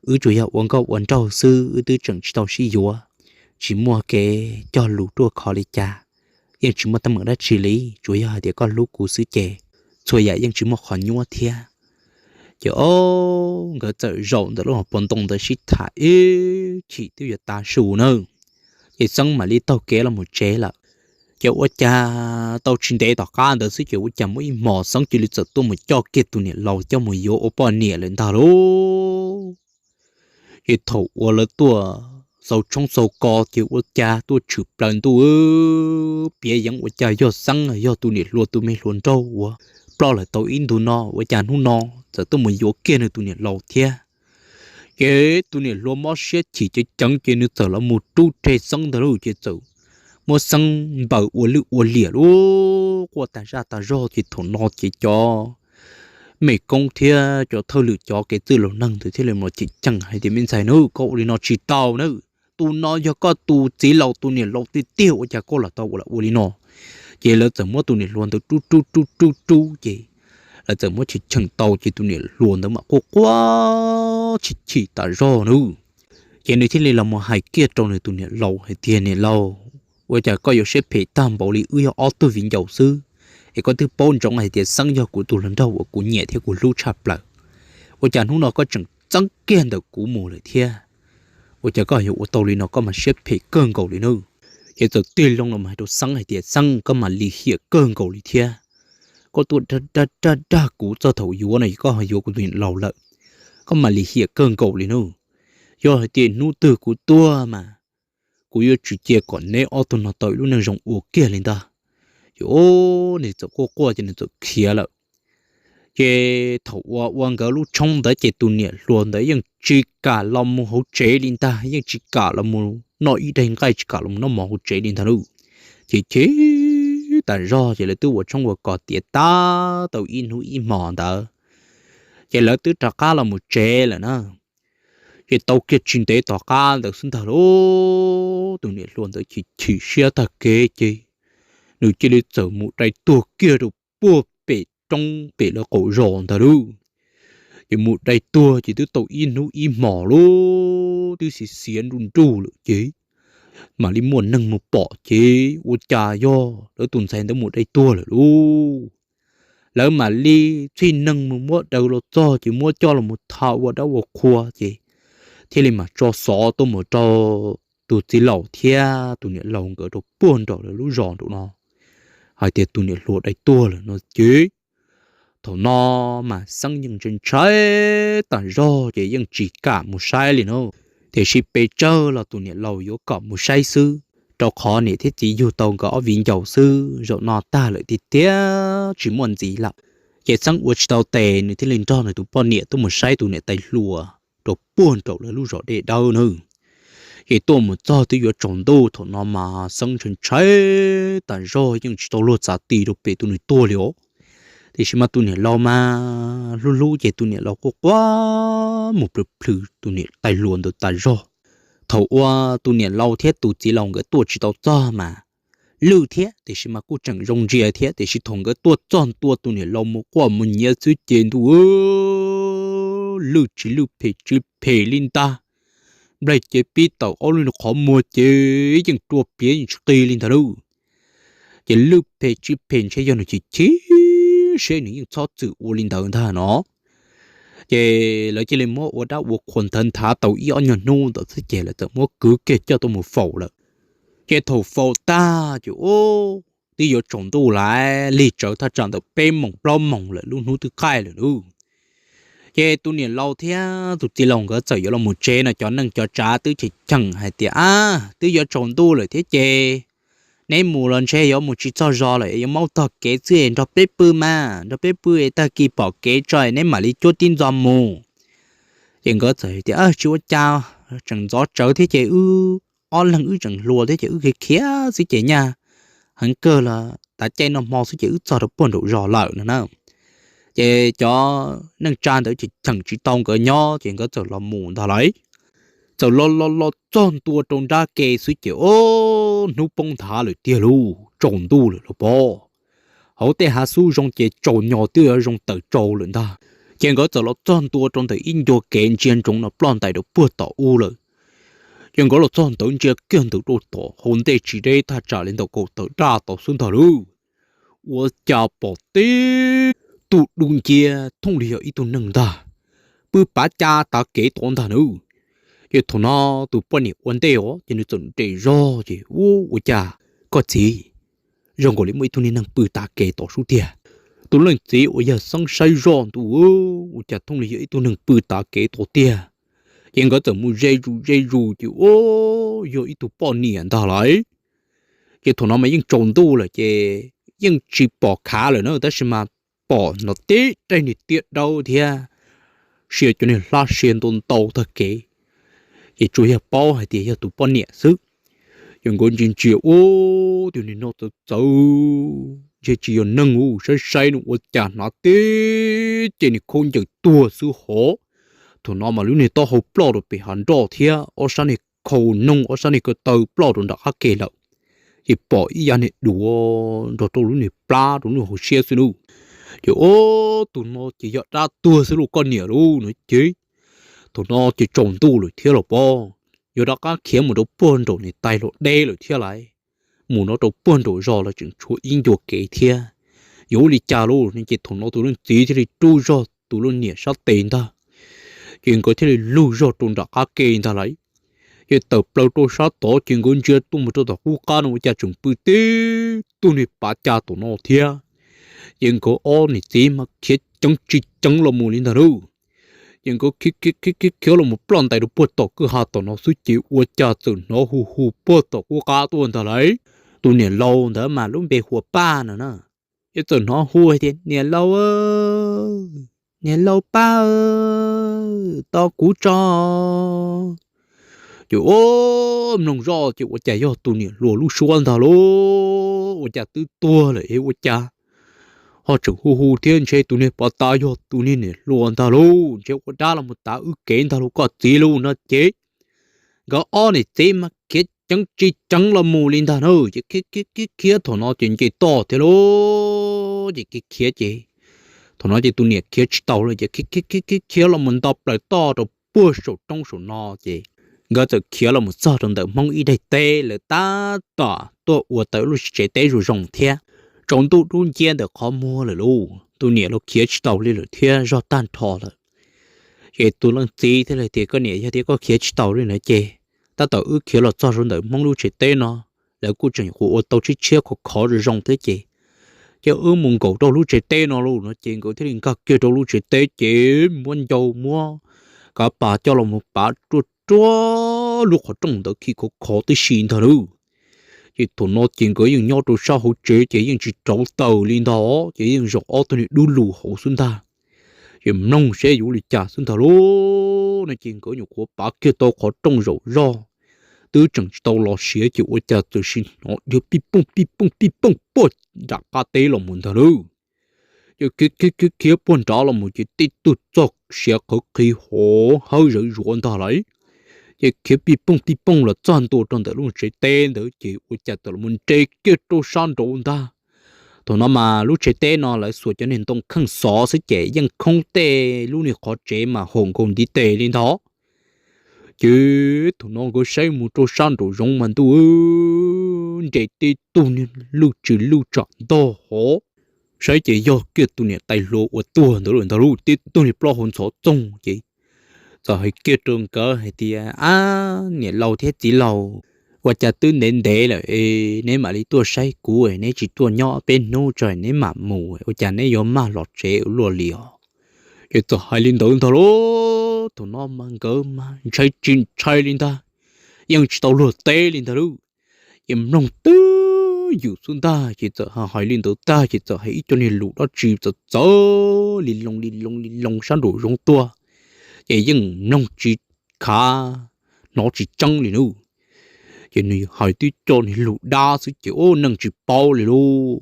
wb tsuas yog ua nkauj ua nraug xwb, wb twb tseem tsis tau sib yuav, tsis muaj kev cog lus ruaj khov li cas, yeej tsis muaj teeb meem dab tsi li, tsuas yog hais tias koj hlub kuv xwb ces txhua yam yeej tsis muaj qhov nyuaj thiab. Ces o, nkawd txawm zaum ntawm lub hauv paus ntoo ntawd sib tham ib chim twb yuav tav su na, ces Xeeb mam li taug kev los mus tsev lawm. Ces ua cas tau tsis ntev tom qab ntawd xwb ces ua cas muaj ib hmos Xeeb cia li txawm tuaj mus coj kiag tus niam laus coj mus yuav ua poj niam lawm ntag lauj. Ces thaum uas lawv tuaj xaus tshoob xaus kos ces ua cas tuaj tshwm plaws ntuj, piav yeev ua cas yog Xeeb, yog tus niam hluas tus me hluas nraug uas ploj lawm tau ib ntu no, ua cas hnub no txawm tuaj mus yuav kiag nws tus niam laus thiab. Ces tus niam hluas mob siab chim ceev ceev ces nws txawm los mus rub rhe Xeeb ntag lauj, ces txawm muab Xeeb npaws ua lwj ua liam lauj, quaj tas zaj tas zog. Ces thaum no ces cov mej koob thiab cov thawj lwm cov kev txwj laus neeg ntawd thiaj li los cheem cheem hais tias, Me ntxhais nawb, koj ua li no tsis tau nawb, tus no yog koj tus txiv laus tus niam laus tiag tiag, ua cas koj los tau ua li no? Ces lawv txawm muab tus niam hluas ntawd rub rub rub rub rub ces lawv txawm muab cheem cheem tau ces tus niam hluas ntawd mam quaj quaj chim chim tas zog nawb. Ces nws thiaj li los mus hais kiag rau nws tus niam laus hais tias, Niam laus, ua cas koj yuav siab phem tag npaum li? Wb yog ob tug viv ncaus xwb, es koj twb paub ntsoov hais tias Xeeb yog kuv tus hluas nraug uas kuv nyiam thiab kuv hlub tshaj plaws. Ua cas hnub no koj tseem txeeb kiag ntawm kuv mus lawm thiab? Ua cas koj yuav ua tau li no, koj mas siab phem kawg nkaus li nawb. Ces txawm tig loo los hais rau Xeeb hais tias, Xeeb, koj mas lim hiam kawg nkaus li thiab. Koj tuaj dag dag dag kuv txog thaum yuav no koj ho yuav kuv tus niam laus lawm, koj mas lim hiam kawg nkaus li nawb. Yog hais tias hnub twg kuv tuag mas kuv yuav tsis cia kom neb ob tug no tau ib lub neej zoo ua kiag li ntag. Ces o, nws txawm quaj quaj ces nws txawm khiav lawm. Ces thaum uas ua nkawd lub tshoob ntawd ces tus niam hluas ntawd yeej tsis kam los mus hauv tsev li ntag, yeej tsis kam los mus noj ib daig nqaij, tsis kam los mus noj mov hauv tsev li ntag lauj. Ces chim tas zog ces lawv twb ua tshoob ua kos tiav tab tau ib hnub ib hmos ntawd, ces lawv twb rov qab los mus tsev lawm na. Ces tau kiag tsis ntev tom qab ntawd xwb ntag lauj, tus niam hluas ntawd chim chim siab tag kev ces nws cia li txawm mus dai tuag kiag rau puag pem roob pem lawv qaum zos ntag lauj. Ces mus dai tuag ces twb tau ib hnub ib hmos lauj, twb xiav xiav nruj nruj lawm ces mam li muaj neeg mus pom ces ua cas yog lawv tus ntxhais ntawd mus dai tuag lawm lauj. Lawv mam li txhij neeg mus muab daws los txog ces muab coj los mus tha ua dab ua qhua ces thiaj li mam tso xov tuaj mus rau tus txiv laus thiab tus niam laus nkawd rau puag nraum lawv lub zos nraum no hais tias tus niam hluas dai tuag lawm no ces thaum no mas Xeeb yeej ntshai ntshai tas zog ces yeej tsis kam mus saib li no. Tiam sis pes tsawg los tus niam laus yuav kom mus saib xwb, rau qhov niam thiab txiv yug tau nkawd ob viv ncaus xwb, zaum no tag lawm tiag tiag tsis muaj ntxiv lawm. Ces Xeeb ua tsis tau tes nws thiaj li nrog nws tus poj niam tuaj mus saib tus niam tais hluas rau puag nraum lawv lub zos Dej Dawb nawb. Ces tuaj mus txog twb yuav tsaus ntuj, thaum no mas Xeeb ntshai ntshai tas zog yeej tsis tau luag txav ti rau pem tus nws tuag li os. Tiam sis mas tus niam laus mas hlub hlub ces tus niam laus quaj quaj mus plhws plhws tus niam tais hluas ntawd tas zog. Thaum uas tus niam laus thiab tus txiv laus nkawd tuaj tsis tau txog mas Lwj thiab, tiam sis mas kuj tseem zoo ntsia thiab, tiam sis thaum nkawd tuaj txog ntua tus niam laus mus quaj mus nyiav xwb ces ntuj, Lwj tsis lwj phem tsis phem li ntag. Nplaig cev pib tawm ob lub qhov muag ces yeej rua pliav yeej tsis qig li ntag lauj. Ces Lwj phem tsis phem ntshe yog nws chim chim siab nws yeej txhob txwm ua li ntawd ntag no. Ces lawv cia li muab ua dab ua qhua nthawv nthav tau ib ob nyuag hnub ntawd xwb ces lawv txawm muab kwv kiag coj tuaj mus faus lawm. Ces thaum faus tag ces ub, twb yuav tsaus ntuj lawm, lig tsawv thaj tsam ntawm peb moos plaub moos lawm, lub hnub twb qaij lawm lauj. Ces tus niam laus thiab tus txiv laus nkawd txawm yuav los mus tsev no, cov neej cov tsav twb cheem cheem hais tias, Ab, twb yuav tsaus ntuj lawm thiab ces neb mus los ntshe yuav mus tsis txog zos lawm, yuav maub tog kev xwb, nrog peb pw mas, nrog peb pw es tag kis pom kev tso neb mam li cuab tib ntxo mus. Ces nkawd txawm hais tias, Tsis ua cas, tseem ntxov tsawv thiab ces wb ob leeg wb tseem hluas thiab ces wb khiav khiav xwb ces nyaj heev kawg los tav caij noj hmo xwb ces wb txog rau puag nraum zos lawm no na. Ces cov neej tsa ntawd cheem tsis tau nkawd nyob ces nkawd txawm los mus ntag lauj. Txawm los los los txog ntua rau nrab ke xwb ces ub, hnub poob nthav lawm tiag lauj, tsaus ntuj lawm los pob. Hauv tej hav xub zoo ces tsaus nyos twb yuav zoo tawm tsaus lawm ntag. Ces nkawd txawm los txog ntua rau ntawm ib ncua kev ntsia ntsoov no ploj ntais rau puag tom ub lawm. Ces nkawd los txog ntawd ntsia kiag ntawd rau tom hauv ntej tsis deb thaj tsam li ntawm kaum tawm daj tau xwb ntag lauj. Ua cas pom tib tug dub nciab thooj li yog ib tug neeg ntag, pw pav cas tav kev tod ntag nawb. Ces thaum no tus poj niam ua ntej os ces nws txawm nres zog ces, Ub, ua cas koj txiv, zoo nkaus li muaj ib tug niag neeg pw tav kev tod sub tiag. Tus leej txiv uas yog Xeeb saib zoj ntuj, Ua cas thooj li yog ib tug neeg pw tav kev tod tiag. Ces nkawd txawm mus ze zus ze zus ces, Ub, yog ib tug poj niam ntag lauj. Ces thaum no mas yeej tsaus ntuj lawm ces yeej tsis pom khav lawm na, tab sis mas pom hnov tib daim niag tiab dawb thiab sia cov niag hlab sia ntau ntau tag kev, ces tsuas yog paub hais tias yog tus poj niam xwb. Ces nkawd ntsia ntsia, Ub, tus niag no txawv txawv, ntshe tsis yog neeg ub, saib saib no ua cas hnav tib ce niag khaub ncaws tuag xwb hov. Thaum no mas lub niag taub hau ploj rau pem hav nroj thiab ob sab niag khau noog ob sab niag ko taw ploj rau nram qab ke lawm. Ces pom ib yav niag duav nrog rau lub niag plab rau lub hauv siab xwb lauj. Ces, Ub, tus no ces yog dab tuag xwb lauj koj niam lauj no ces. Thaum no ces tsaus ntuj lawm thiab los pob, yog rov qab khiav mus rau puag nraum niam tais hluas deb lawm thiab lauj. Mus no rau puag nraum zos los tseem tshuav ib ncua kev thiab. Yuav ua li cas lauj? Ces thaum no tus leej txiv thiaj li rub zog tus leej niam sab tes ntag, ces nkawd thiaj li lug zog rau nram qab ke ntag lauj. Ces tawm plaws rau sab tod ces nkawd ntsia tuaj mus rau tom qub qab no ua cas tseem pw tib tug niag pav cas tom no thiab. Ces nkawd ob niam txiv mas khiav ceev tsis ceev los mus li ntag lauj. Ces nkawd khiav khiav khiav los mus ploj ntais rau puag tom kwj ha tom no xwb ces ua cas txawm hnov hu hu puag tom qub qab tuaj ntag lauj. tus niam laus ntawd mas lub npe hu ua Paj no na, ces txawm hnov hu hais tias, Niam laus, niam laus Paj, tos kuv tso. Ces ua mloog zoj ces ua cas yog tus niam hluas lub suab ntag lauj, ua cas twb tuag lawm es ua cas ho tseem hu hu thiab, ntshe tus niag pov tas yog tus niag niam hluas ntag lauj, ntshe ua dab los mus tav wb kev ntag lauj koj txiv lauj no ces nkawd ob niam txiv mas khiav ceev tsis ceev los mus li ntag na, ces khiav khiav khiav thaum no ces nce toj thiab lauj, ces khiav khiav ces thaum no ces tus niam khiav tsis tau lawm ces khiav khiav khiav khiav los mus nto plaws toj rau puag saum roob saum no ces nkawd txawm khiav los mus txog rau ntawm Hmoob ib daim teb lawv tab tom tuaj ua tau lub tsev teb zoo zoo thiab, tsaus ntuj dub nciab ntawm qhov muag lawm lauj, tus niam los khiav tsis tau li lawm thiab zog tag nrho lawm. Ces tus leej txiv thiaj li tias, Koj niam, yog tias koj khiav tsis tau li no ces tab tom wb khiav los txog rau ntawm Hmoob lub tsev teb no, lawv kuj tseem yuav ua tau tshiab tshiab khov khov zoo zoo thiab ces, ces wb mus nkaum rau lub tsev teb no lauj no ces nkawd thiaj li nkag kiag rau lub tsev teb ces muab ncau muab kav pas coj los mus pav ruaj ruaj lub qhov rooj ntawd khi khov khov tib si ntag lauj. Ces thaum no ces nkawd yeej nyob rau sab hauv tsev ces yeej tsis rauv taws li ntag, ces yeej zaum ob tug niag dub lug hauv xwb ntag. Ces mloog seb yuav li cas xwb ntag lauj no ces nkawd nyuam qhuav pav kiag tau qhov rooj zaum zog, twb tseem tsis tau los siav ces ua cas txawm sim hnov dhia pij pooj pij pooj pij pooj puag nram qab teb los mus ntag lauj. Ces khiav khiav khiav puag nrad los mus ces tib tug txog siav qhawv qhi hov hawb zawv zuav ntag lauj. Ces khiav pij pooj pij pooj los txog ntua rau ntawm lub tsev teb ntawd ces ua cas tawm los mus nres kiag rau sab nraud ntag. Thaum no mas lub tsev teb no lawv xuas cov niag ntoo kheej xov xwb ces yeej khoob tej lub niag qhov tsev mas haum nkaus ntiv tes li ntag. Ces thaum no nkawd saib mus rau sab nraum zoov mas ntuj, nres tib tug niag lwj tsis lwj tsam ntog hov, saib ces yog kiag tus niam tais hluas uas tuag ntawd lawm ntag lauj, tib tug niag plaub hau ntxhov txoog ces txawm hais kiag rau nkawd hais tias, Ab niam laus thiab txiv laus, ua cas twb ntev ntev lawm es neb mam li tuaj saib kuv, neb tsis tuaj nyob peb hnub tso neb mam mus, ua cas neb yuav maj los tsev ua luaj li os? Ces txawm hais li ntawd ntag lauj. Thaum no mas nkawd mas ntshai tsis ntshai li ntag, yeej tsis tau luag teb li ntag lauj. Ces mloog twb ywm xwb ntag ces txawm hais li ntawd tag ces txawm hais ib co niag lus dab tsi txawv txawv li loo li loo li loo sab nraum zoov tuaj, ces yeej mloog tsis khav, hnov tsis tseeb li lauj. Ces nws hais twb co niag lus dab xwb ces ua neeg tsis paub li lauj.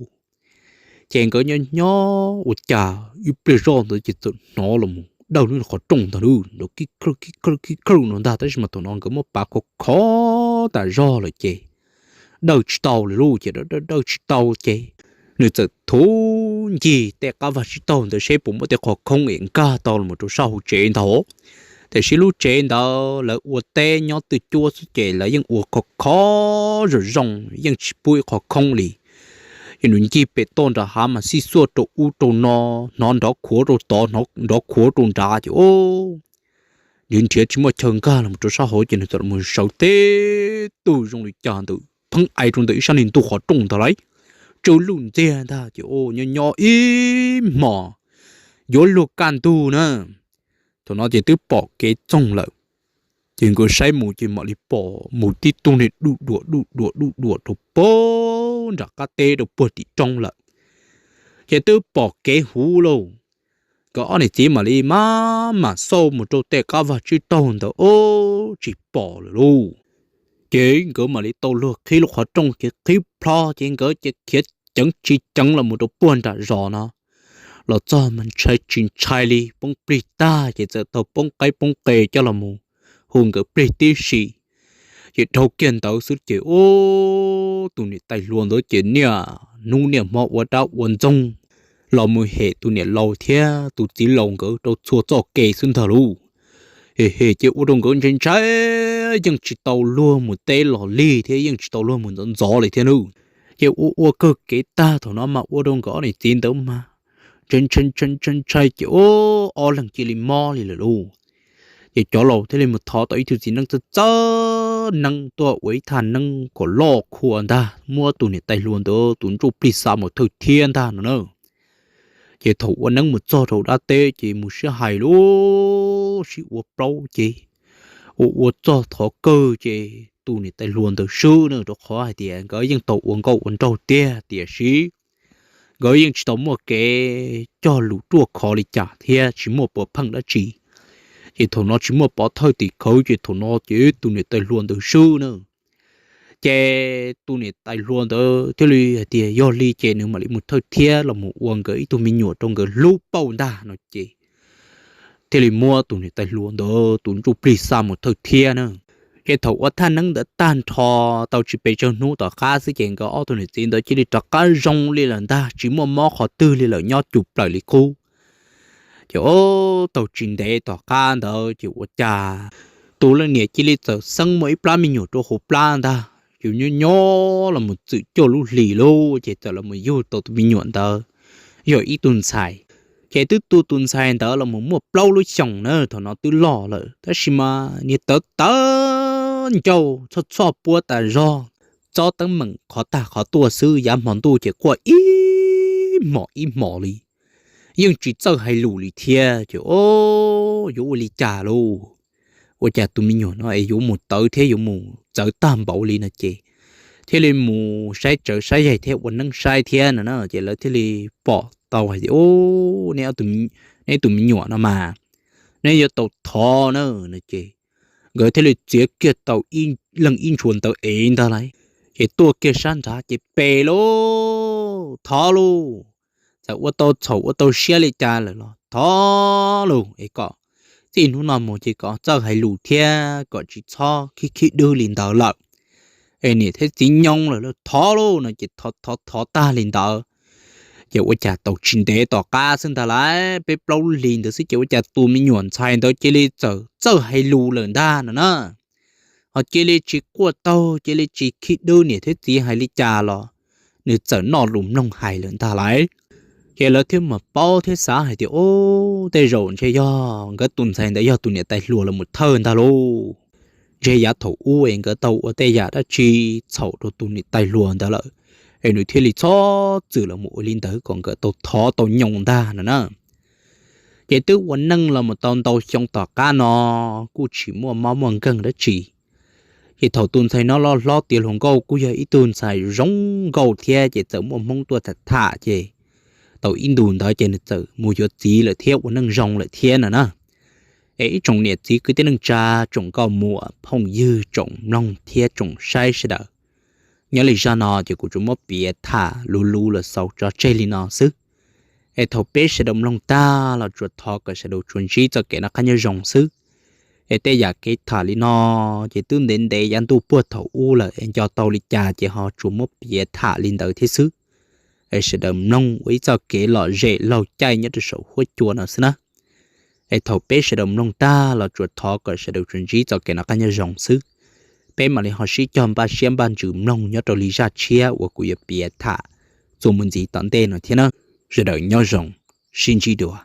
Ces nkawd nyob nyob ua cas ib pliag zoj ntawd ces txawm hnov los dawj lub qhov rooj ntag lauj, nrov kib khawj kib khawj kib khawj no ntag, tab sis mas thaum no nkawd muab pav khov khov tas zog lawm ces dawj tsis tau li lauj, ces dawj dawj tsis tau ces nws txawm thuv ncig tej qab vaj tsib taug ntawd seb puas muaj tej qhov khoob es nkag tau los rau sab hauv tsev ntag. Tiam sis lub tsev ntawd lawv ua teb nyob twj cuab xwb ces lawv yeej ua khov khov zoo zoo yeej tsis pub ib qhov khoob li. Ces nws ncig pem toj nram hav mas xij xuaj rau ub rau no, hnov nrov khuav rau tod, hnov nrov khuav rau nrad ces nrhiav nrhiav tsis muaj chaw nkag los rau sab hauv ces nws txawm los sawv tib tug zoo li cas ntawd pheej ais rau ntawm ib sab niag ntug qhov rooj ntag lauj. Tsw luj ntxiag ntag ces nyob nyob ib hmos yuav luag kaj ntug na, thaum no ces twb pom kev txoog lawm. Ces nkawd saib mus ces mam li pom mus tib tug niag duj duam duj duam duj duam rau puag nram qab teb rau puag tim roob lawm. Ces twb pom kev huv lauj. Nkawd ob niam txiv mam li maj mam xauj mus rau tej qab vaj tsib taug ntawd ub tsis pom lawm lauj. Ces nkawd mam li tau luag qhib lub qhov rooj ces qhib plho ces nkawd ces khiav ceev tsis ceev los mus rau puag nram zos no. Los txog mas ntshai tsis ntshai li, poob plig tag ces txawm tau poob qaib poob qe coj los mus hu nkawd plig tib si. Ces dhau kiag ntawd xwb ces ub, tus niam tais hluas ntawd ces niaj hnub niaj hmo ua dab ua ntxoog los mus hem tus niam laus thiab tus txiv laus nkawd rau txhua txoj kev xwb ntag lauj. Hem hem ces ua rau nkawd ntshai ntshai, yeej tsis tau luag mus teb los lig thiab yeej tsis tau luag mus ntxov ntxov li thiab nawb. Ces ua ua kawg kev tag thaum no mas ua rau nkawd ob niam txiv ntawd mas ntshai ntshai ntshai ntshai ntshai ces ub, ob leeg cia li mob li lawm lauj. Ces cov laus thiaj li mus thov tau ib tug txiv neeb txawj txawj neeb tuaj ua ib thaj neeb kom loj khua ntag, muab tus niam tais hluas ntawd tus ntsuj plig xa mus thawj thiab ntag no na. Ces thaum ua neeb mus txog rau dab teb ces mus sib hais lauj, sib ua plaub ces ua ua txog thov kawg ces tus niam tais hluas ntawd swb na, rau qhov hais tias nkawd yeej tau ua nkauj ua nraug tiag, tiam sis nkawd yeej tsis tau muaj kev cog lus ruaj khov li cas thiab tsis muaj puas pheej dab tsi. Ces thaum no tsis muaj pov thawj tim khawv ces thaum no ces tus niam tais hluas ntawd swb na. Ces tus niam tais hluas ntawd thiaj li hais tias yog li ces nws mam li mus thawj thiab los mus ua nkawd ib tug me nyuam rau nkawd hlub pauj ntag no ces thiaj li muab tus niam tais hluas ntawd tus ntsuj plig xa mus thawj thiab na. Ces thaum ua thaj neeb ntawd tag nrho tau tsis pes tsawg hnub tom qab xwb ces nkawd ob tug niam txiv ntawd cia li rov qab zoo li lawm ntag, tsis muaj mob qhov twg li lawm, nyob cum plaws li qub. Ces tau tsis ntev tom qab ntawd ces ua cas tus leej niam cia li txawm xeeb muaj ib plab me nyuam rau hauv plab ntag. Ces nyob nyob los mus txwm cuaj lub hlis lauj ces txawm los mus yug tau tus me nyuam ntawd yog ib tug ntxhais. Ces twb tu tus ntxhais ntawd los mus muaj plaub lub xyoos na, thaum no twb loj lawm tab sis mas niag tawv tawv ncauj txhoj txhoj puab tas zog, tsob teeb meem qhov tag qhov tuaj xwb, yav hmo ntuj ces quaj ib hmos ib hmos li, yeej tsis txawj hais lus li thiab. Ces o, yuav ua li cas lauj? Ua cas tus me nyuam no es yuav mus tawv thiab yuav mus txawv tag npaum li no ces thiaj li mus saib tsawv saib yaig thiab ua neeb saib thiab no na ces lawv thiaj li pom tau hais tias, neb tus me nyuam no mas neb yuav tau thov na no ces nkawd thiaj li txiav kiag tau leej ib ntshua ntawv ev ntag lauj, ces tuaj kiag sab nrad ces pe lauj, thov lauj, txawm ua tau txhaum ua tau siab li cas lawm los thov lauj es kom txij hnub no mus ces kom txawj hais lus thiab kom tsis txhob khib khib dwb li ntawd lawm. Es niam thiab txiv nyoo lawm lauj, thov lauj no ces thov thov thov tag li ntawd. Ces ua cas tau tsis ntev tom qab xwb ntag lauj, peb plaub hlis ntawd xwb ces ua cas tus me nyuam ntxhais ntawd cia li txawm txawj hais lus lawm ntag no na. Ho cia li tsis quaj taug, cia li tsis khib dwb niam thiab txiv hais li cas los nws txawm noj lus mloog hais lawm ntag lauj. Ces lawv thiaj mam paub thiab xav hais tias, o, tej zaum ntshe yog nkawd tus ntxhais ntawd yog tus niam tais hluas los mus thawj ntag lauj. Ntshe yav thaum ub es nkawd tau ua tej yam dab tsi txhaum rau tus niam tais hluas ntawd lawm, es nws thiaj li txhob txwm los mus ua li ntawd kom nkawd tau thov tau nyoo ntag no na. Ces twb ua neej los mus tau ntau xyoo tom qab no kuj tsis muaj mob muaj nkeeg dab tsi. Ces thaum tus ntxhais no loj hlob tiav hluas nkauj kuj yog ib tug ntxhais zoo nkauj thiab ces txawm muaj hmoob tuaj tham tham ces tau ib ntus ntawd ces nws txawm mus yuav txiv lawm thiab ua neej zoo lawm thiab no na. Es ib tsoom niam txiv kwv tij neej tsa, tsoom nkauj muam phooj ywg, tsoom mloog thiab tsoom saib sawv daws, nyob li zaj no ces kuv tsuas muab piav tham luv luv los xaus tso tseg li no xwb. Es thaum peb sawv daws mloog tag los tsuas thov kom sawv daws tsuas ntsib txoj kev noj qab nyob zoo xwb. Es tej yam kev tham li no ces twb ntev ntev yav ntuj puag thaum ub lawm es nco tau li cas ces ho tsuas muab piav tham li ntawd thiab xwb. Es sawv daws mloog ua ib txoj kev lom zem laug caij nyob rau saum huab cua no xwb na. Es thaum peb sawv daws mloog tag los tsuas thov kom sawv daws tsuas ntsib txoj kev noj qab nyob zoo xwb. Peb mam li ho sib cog npaj siab npaj ntsws mloog nyob rau li zaj tshiab uas kuv yuav piav tham txuas mus ntxiv tom ntej no thiab na. Sawv daws nyob zoo, sib ntsib dua.